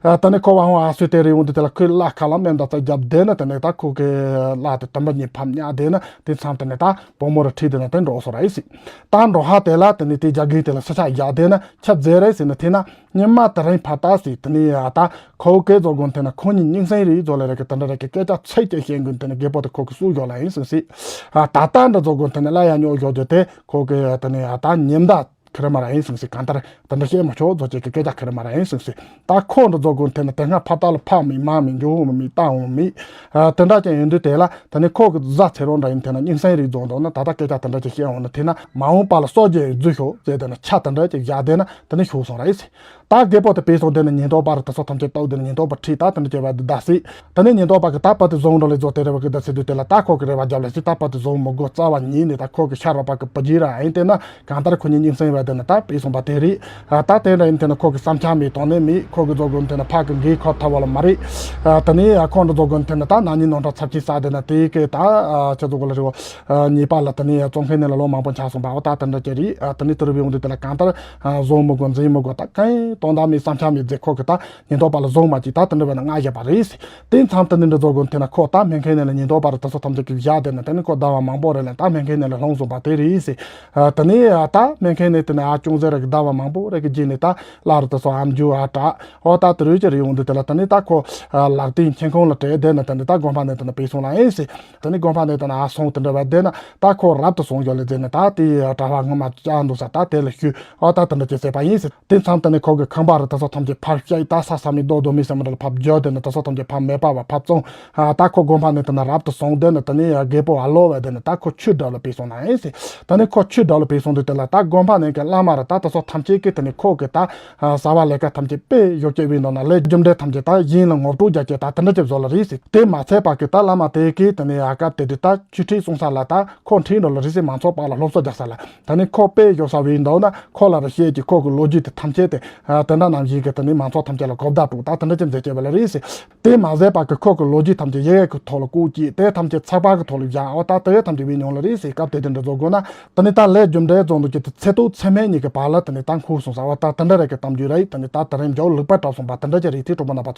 ད་ནས་ཁོ་བ་ཧོང་ཨ་སུ་དེ་རེ་འོང་དུས་དེ་ལ་ཁོའི་བླ་ཁ་ལ་སྨན་ད་ཚ་རྒྱབ་དེ་ན་དེ་ནས་ད་ཁོ་གི་བླ་དེ་དམ་པ་གཉིས་ཕམ་ཉག་དེ་ན་དེ་མཚམས་དེ་ནས་ད་བུ་མོ་ར་ཁྲིད་དེ་ན་དེ་འགྲོ་སོ་ར་ཨི་སི། ད་འགྲོ་ཧ་དེ་ལ་དེ་ནས་དེ་རྒྱ་གིན་དེ་ལ་ས་ཆ་རྒྱག་དེ་ན་ཆ་རྫས་ར་ཨི་སི་ན་དེ་ན། ཉི་མ་དེ་རིང་ཕ་ད་སི་དེ་ནི་ཡ་ད་ཁོ་གེ་རྫོགས་དགོན་དེ་ན་ཁོ་གཉིས་སྙིང་སེང་རེད་རྫོགས་ལ་རེ་གི་དེ་འདྲ་རེ་གི་སྐད་ཆ་ཚིག་གཅིག་བཤད་དགོན་དེ་ནི་རྒད་པོ་དེ་ཁོ་གི་སུ་ཡོད་ལ་ཡིན་སོང་སི། ཨ། ད་ལྟ་འདྲ་རྫོགས་དགོན་དེ་ནི་ལ་ཡ་ཉོ་ཡོད་རྒྱུ་དེ་ཁོ་གི་དེ་ནི་ཡ་ད་ཉེམ་ད་ཁེ་རེ་མ་ར་ཡིན་སོང་སི། གང་ལྟར་དེ་འདྲ་བཤད་མ་ཆོག་རྫོགས་ཅིག་གི་སྐད་ཆ་ཁེ་རེ་མ་ར་ཡིན་སོང་སི། ད་ཁོ་འདྲ་རྫོགས་དགོན་དེ་ནི་དེ་སྔ་ཕ་ད་ལ་ཕ་མི་མ་མི་འཇུ་འོང་མི་ད་འོང་མི། ཨ། དེ་འདྲ་ཅན་ཡིན་དུས་དེ་ལ་དེ་ནི་ཁོ་གི་བཟའ་ཚེ་རོང་འདྲ་ཡིན་དེ་ན་སྙིང་སེང་རེད་རྫོགས་འདུག་ན། ད་ལྟ་སྐད་ཆ་དེ་འདྲ་ཅིག་བཤད་འོང་ན་དེ་ན་མ་འོངས་པ་ལ་སྲོག་རྒྱལ་རྫུ་ཤོག་ཟེར་དེ་ན་ཆ་དེ་འདྲ་ཅིག་བཞག་དེ་ན་དེ་ནི་ཤོག་སོང་ར་ཡིན་སི། ད་རྒད་པོ་དེ་བས་སོང་དེ་ནི་ཉེན་རྟོག་པ་རུ་དེ་ཚོ་ཐམས་ཅད་ལྟོགས་དེ་ནི་ཉེན་རྟོག་པ་ཁྲིད་ད་དེ་འདྲ་བྱས་པ་དེ་ད་སྲིད། དེ་ནི་ཉེན་རྟོག་པ་གི་ད་པ་དེ་བཟུང་འགྲོ་ལས་རྫོགས་དེ་རེ་བ་གི་ད་སྲིད་དུས་དེ་ལ་ད་ཁོ་གི་རེ་བ་རྒྱབ་ལས་སྲིད། ད་པ་དེ་བཟུང་མི་དགོས་རྩ་བ་ཉིད་ནས་ད་ཁོ་གི་ཤ་རོགས་པ་གི་པ་ཇི་ར་ཨིན་དེ་ན་གང་ལྟར་ཁོ་གཉིས་སྙིང་སེང་བ་དེ་ན་ད་བས་སོང་པ་དེ་རེད། ད་དེ་འདྲ་ཡིན་དེ་ན་ཁོ་གི་བསམ་འཆར་མེད་དོན་ནི་མེད། ཁོ་གི་རྫོགས་དགོན་དེ་ན་ཕ་གི་འགན་ཁོ་ཐབས་བ་ལ་མ་རེད། དེ་ནི་ཁོ་འདྲ་རྫོགས་དགོན་དེ་ན་ད་ན་ནིང་ནོར་འཁྲུལ་ཚབས་ཆེན་བསགས་དེ་ན་དེ་གི་ད་ཁྱེད་ཚོ་གི་ལ་རེ་བ་ཉེས་པ་ལ་དེ་ནི་བཙོང་མཁན་ནི་ལ་ལོ་མང་པོ་ཆགས་སོང་པ། འོ་ད་དེ་འདྲ་ཅིག་རེད། དེ་ནི་དུ་རུ་བའི་འོང་དུས་དེ་ལ་གང་ལྟར་བཟུང་མི་དགོས་འཛིན་མི་དགོས་ད་གང་དོན་དག་མེད་བསམ་འཆར་མེད་རྫས་ཁོ་གི་ད་ཉེན་རྟོག་པ་ལ་བཟུང་མ་ཅིག་ད་དེ་འདྲ་བས་ན་ང་བཞག་པ་རེད་ཟེར། དེ་མཚམས་དེ་ནི་འདྲ་རྫོགས་དགོན་དེ་ན་ཁོ་ད་སྨན་མཁན་ནས་ལ་ཉེན་རྟོག་པ་རུ་དེ་ཚོ་ཐམས་ཅད་ཀྱིས་བཞག་དེ་ན་དེ་ནི་ཁོ་ཟླ་བ་མང་པོ་རེ་ལ་ད་སྨན་མཁན་ནས་ལ་ལྷུང་སོང་པ་དེ་རེད་ཟེར། དེ་ནི་ད་སྨན་མཁན་ནས་དེ་ ནས་ཨ་ཅུང་ཟད་རེ་གི་ཟླ་བ་མང་པོ་རེ་གི་རྗེས་ནས་ད་སླར་དེ་ཚོ་ཨ་མཇུག་ཨ་དྲག་འོ་ད་དེ་རུ་ཅི་རེ་ཡོང་དུས་དེ་ལ་དེ་ནས་ད་ཁོ་ལག་རྟེན་མཁྱེན་ཁོང་ལ་སྤྲད་དེ་ནས་དེ་ནས་ད་དགོན་པ་ནས་དེ་ནས་བུད་སོང་ལ་ཨེ་སི། དེ་ནས་དགོན་པ་ནས་དེ་ནས་ཨ་སོང་དེ་འདྲ་བ་དེ་ནས་ད་ཁོ་རབ་ཏུ་སོང་ཡོད་ལ་དེ་ནས་ད་དེ་གྲྭ་པ་སྔོན་མ་བཅར་འདུག་ས་ད་དེ་ལ་ཞུས་འོ་ད་དེ་འདྲ་ཅི་ཟེར་བ་ཡིན་ཟེར། དེ་མཚམས་དེ་ནས་ཁོ་གི་ཁང་པ་རུ་དེ་ཚོ་ཐམས་ཅད་ཕར་བཤིག་ད་ས་ས་མིག་རྡོ་རྡོ་མིག་ཟེར་མི་འདྲ་ལ་ཕར་བརྒྱབ་དེ་ནས་དེ་ཚོ་ཐམས་ཅད་ཕར་མེད་པ་བ་ཕར་བཙོང་། ད་ཁོ་དགོན་པ་ནས་དེ་ནས་རབ་ཏུ་སོང་དེ་ནས་དེ་ནས་རྒད་པོ་ཨ་ལོ་བ་དེ་ནས་ད་ཁོ་ཆོས་སྒྲུབ་ལ་ཕེབས་སོང་ན་ཨེ་སི། དེ་ནས་ཁོ་ཆོས་སྒྲུབ་ལ་ཕེབས་སོང་དུས་དེ་ལ་ད་དགོན་པ་ནས་གི་བླ་མ་རུ་ད་དེ་ཚོ་ཐམས་ཅད་ཀྱིས་དེ་ནས་ཁོ་གི་ད་བྱ་བ་ལས་ཀ་ཐམས་ཅད་དཔེ་ཡོ་བྱད་བི་འདོན་ན་ལས་རྒྱུ་འབྲས་ཐམས་ཅད་ད་ཡིན་ལ་ངོ་སྤྲོད་རྒྱ་བསྐྱེད་ད་དེ་འདྲ་ཅིག་བཟོ་ལ་རེད་ཟེར། དེ་མ་ཚད་པ་གི་ད་བླ་མ་དེ་གིས་དེ་ནས་ཡ་སྐབས་དེ་དུས་ད་ཆོས་ཁྲིད་གསུང་ས་ལ་ད་ཁོ་ཁྲིད་འགྲོ་ལ་རེད་ཟེར། མང་ཚོགས་བར་ལ་སློབ་གསོ་རྒྱག་ས་ལ་དེ་ནས་ཁོ་དཔེ་ཡོད་ས་བི་འདོན་ན་ཁོ་ལ་རུ་བཤད་ཀྱི་ཁོ་གི་ལོ་རྒྱུས་དེ་ཐམས་ཅད་དེ་དེ་འདྲ་ནང་བཞིན་གི་དེ་ནས་མང་ཚོགས་ཐམས་ཅད་ལ་གོ་བརྡ་སྤྲོད་ད་དེ་འདྲ་ཅིག་མཛད་ཀྱི་བ་ལ་རེད་ཟེར། དེ་མ་ཟད་པ་གི་ཁོ་གི་ལོ་རྒྱུས་ཐམས་ཅད་ཡི་གེ་གི་ཐོག་ལ་བཀོད་ཀྱིས་དེ་ཐམས་ཅད་ཚགས་པར་གི་ཐོག་ལ་བཞག་འོ་ད་དེ་ཐམས་ཅད་བི་མྱོང་ལ་རེད་ཟེར། སྐབས་དེ་དེ་འདྲ་བཟོ་དགོས་ན་དེ་ནས་ད་ལས་རྒྱུ་འབྲས་རྫོང་དུ་ཀྱི་དེ་ཚེ་ཐོག་ཚེ་སྨད་གཉིས་ཀྱི་བར་ལ་དེ་ནས་ད་འཁོར་སོང་ས་འོ་ད་དེ་འདྲ་རེད་གི་གཏམ་རྒྱུད་རེད། དེ་ནས་ད་དེ་རིང་མཇལ་ལུགས་པ་གྲབས་སོང་པ་དེ་འདྲ་ཅིག་རེད་དེ་གྲོགས་པོ་རྣམ་པ་ཚོ།